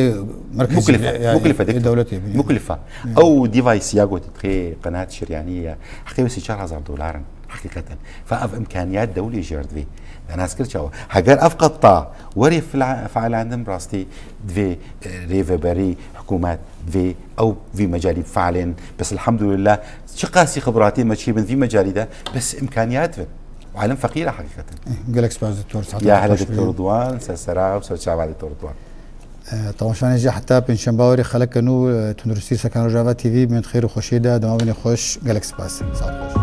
merkezî مكلفة، ya- مكلفة ê دكتور. dewletê bîne. مكلفة. Ew device ya got dixê qenat şeryaniyê ya. Heqê wê sî çar hezar dolar in. Heqîqeten. Fa ev imkaniyat dewlê jêr divê. Te nas kir çawa. Heger ev qeta werê fila- feelandin rastî divê, e, rêveberî hikûmet divê ew vî mecalî fealên. Bes elhamdulillah çiqasî xibratê me çêbin vî mecalî de, bes imkaniyat bin. Alem feqîr e heqîqeten. Gelek spas Doktor. Saeta Ya te hele xweş be. Doktor Ridwan, ser sera û ser çava Doktor Ridwan. E, temaşevanê jî heta pêncşemba werê xeleke nû, e, tunduristî sekan Rojava T V, min xêr û xweşiyê de dema binê xweş, gelek spas. Saet xweş.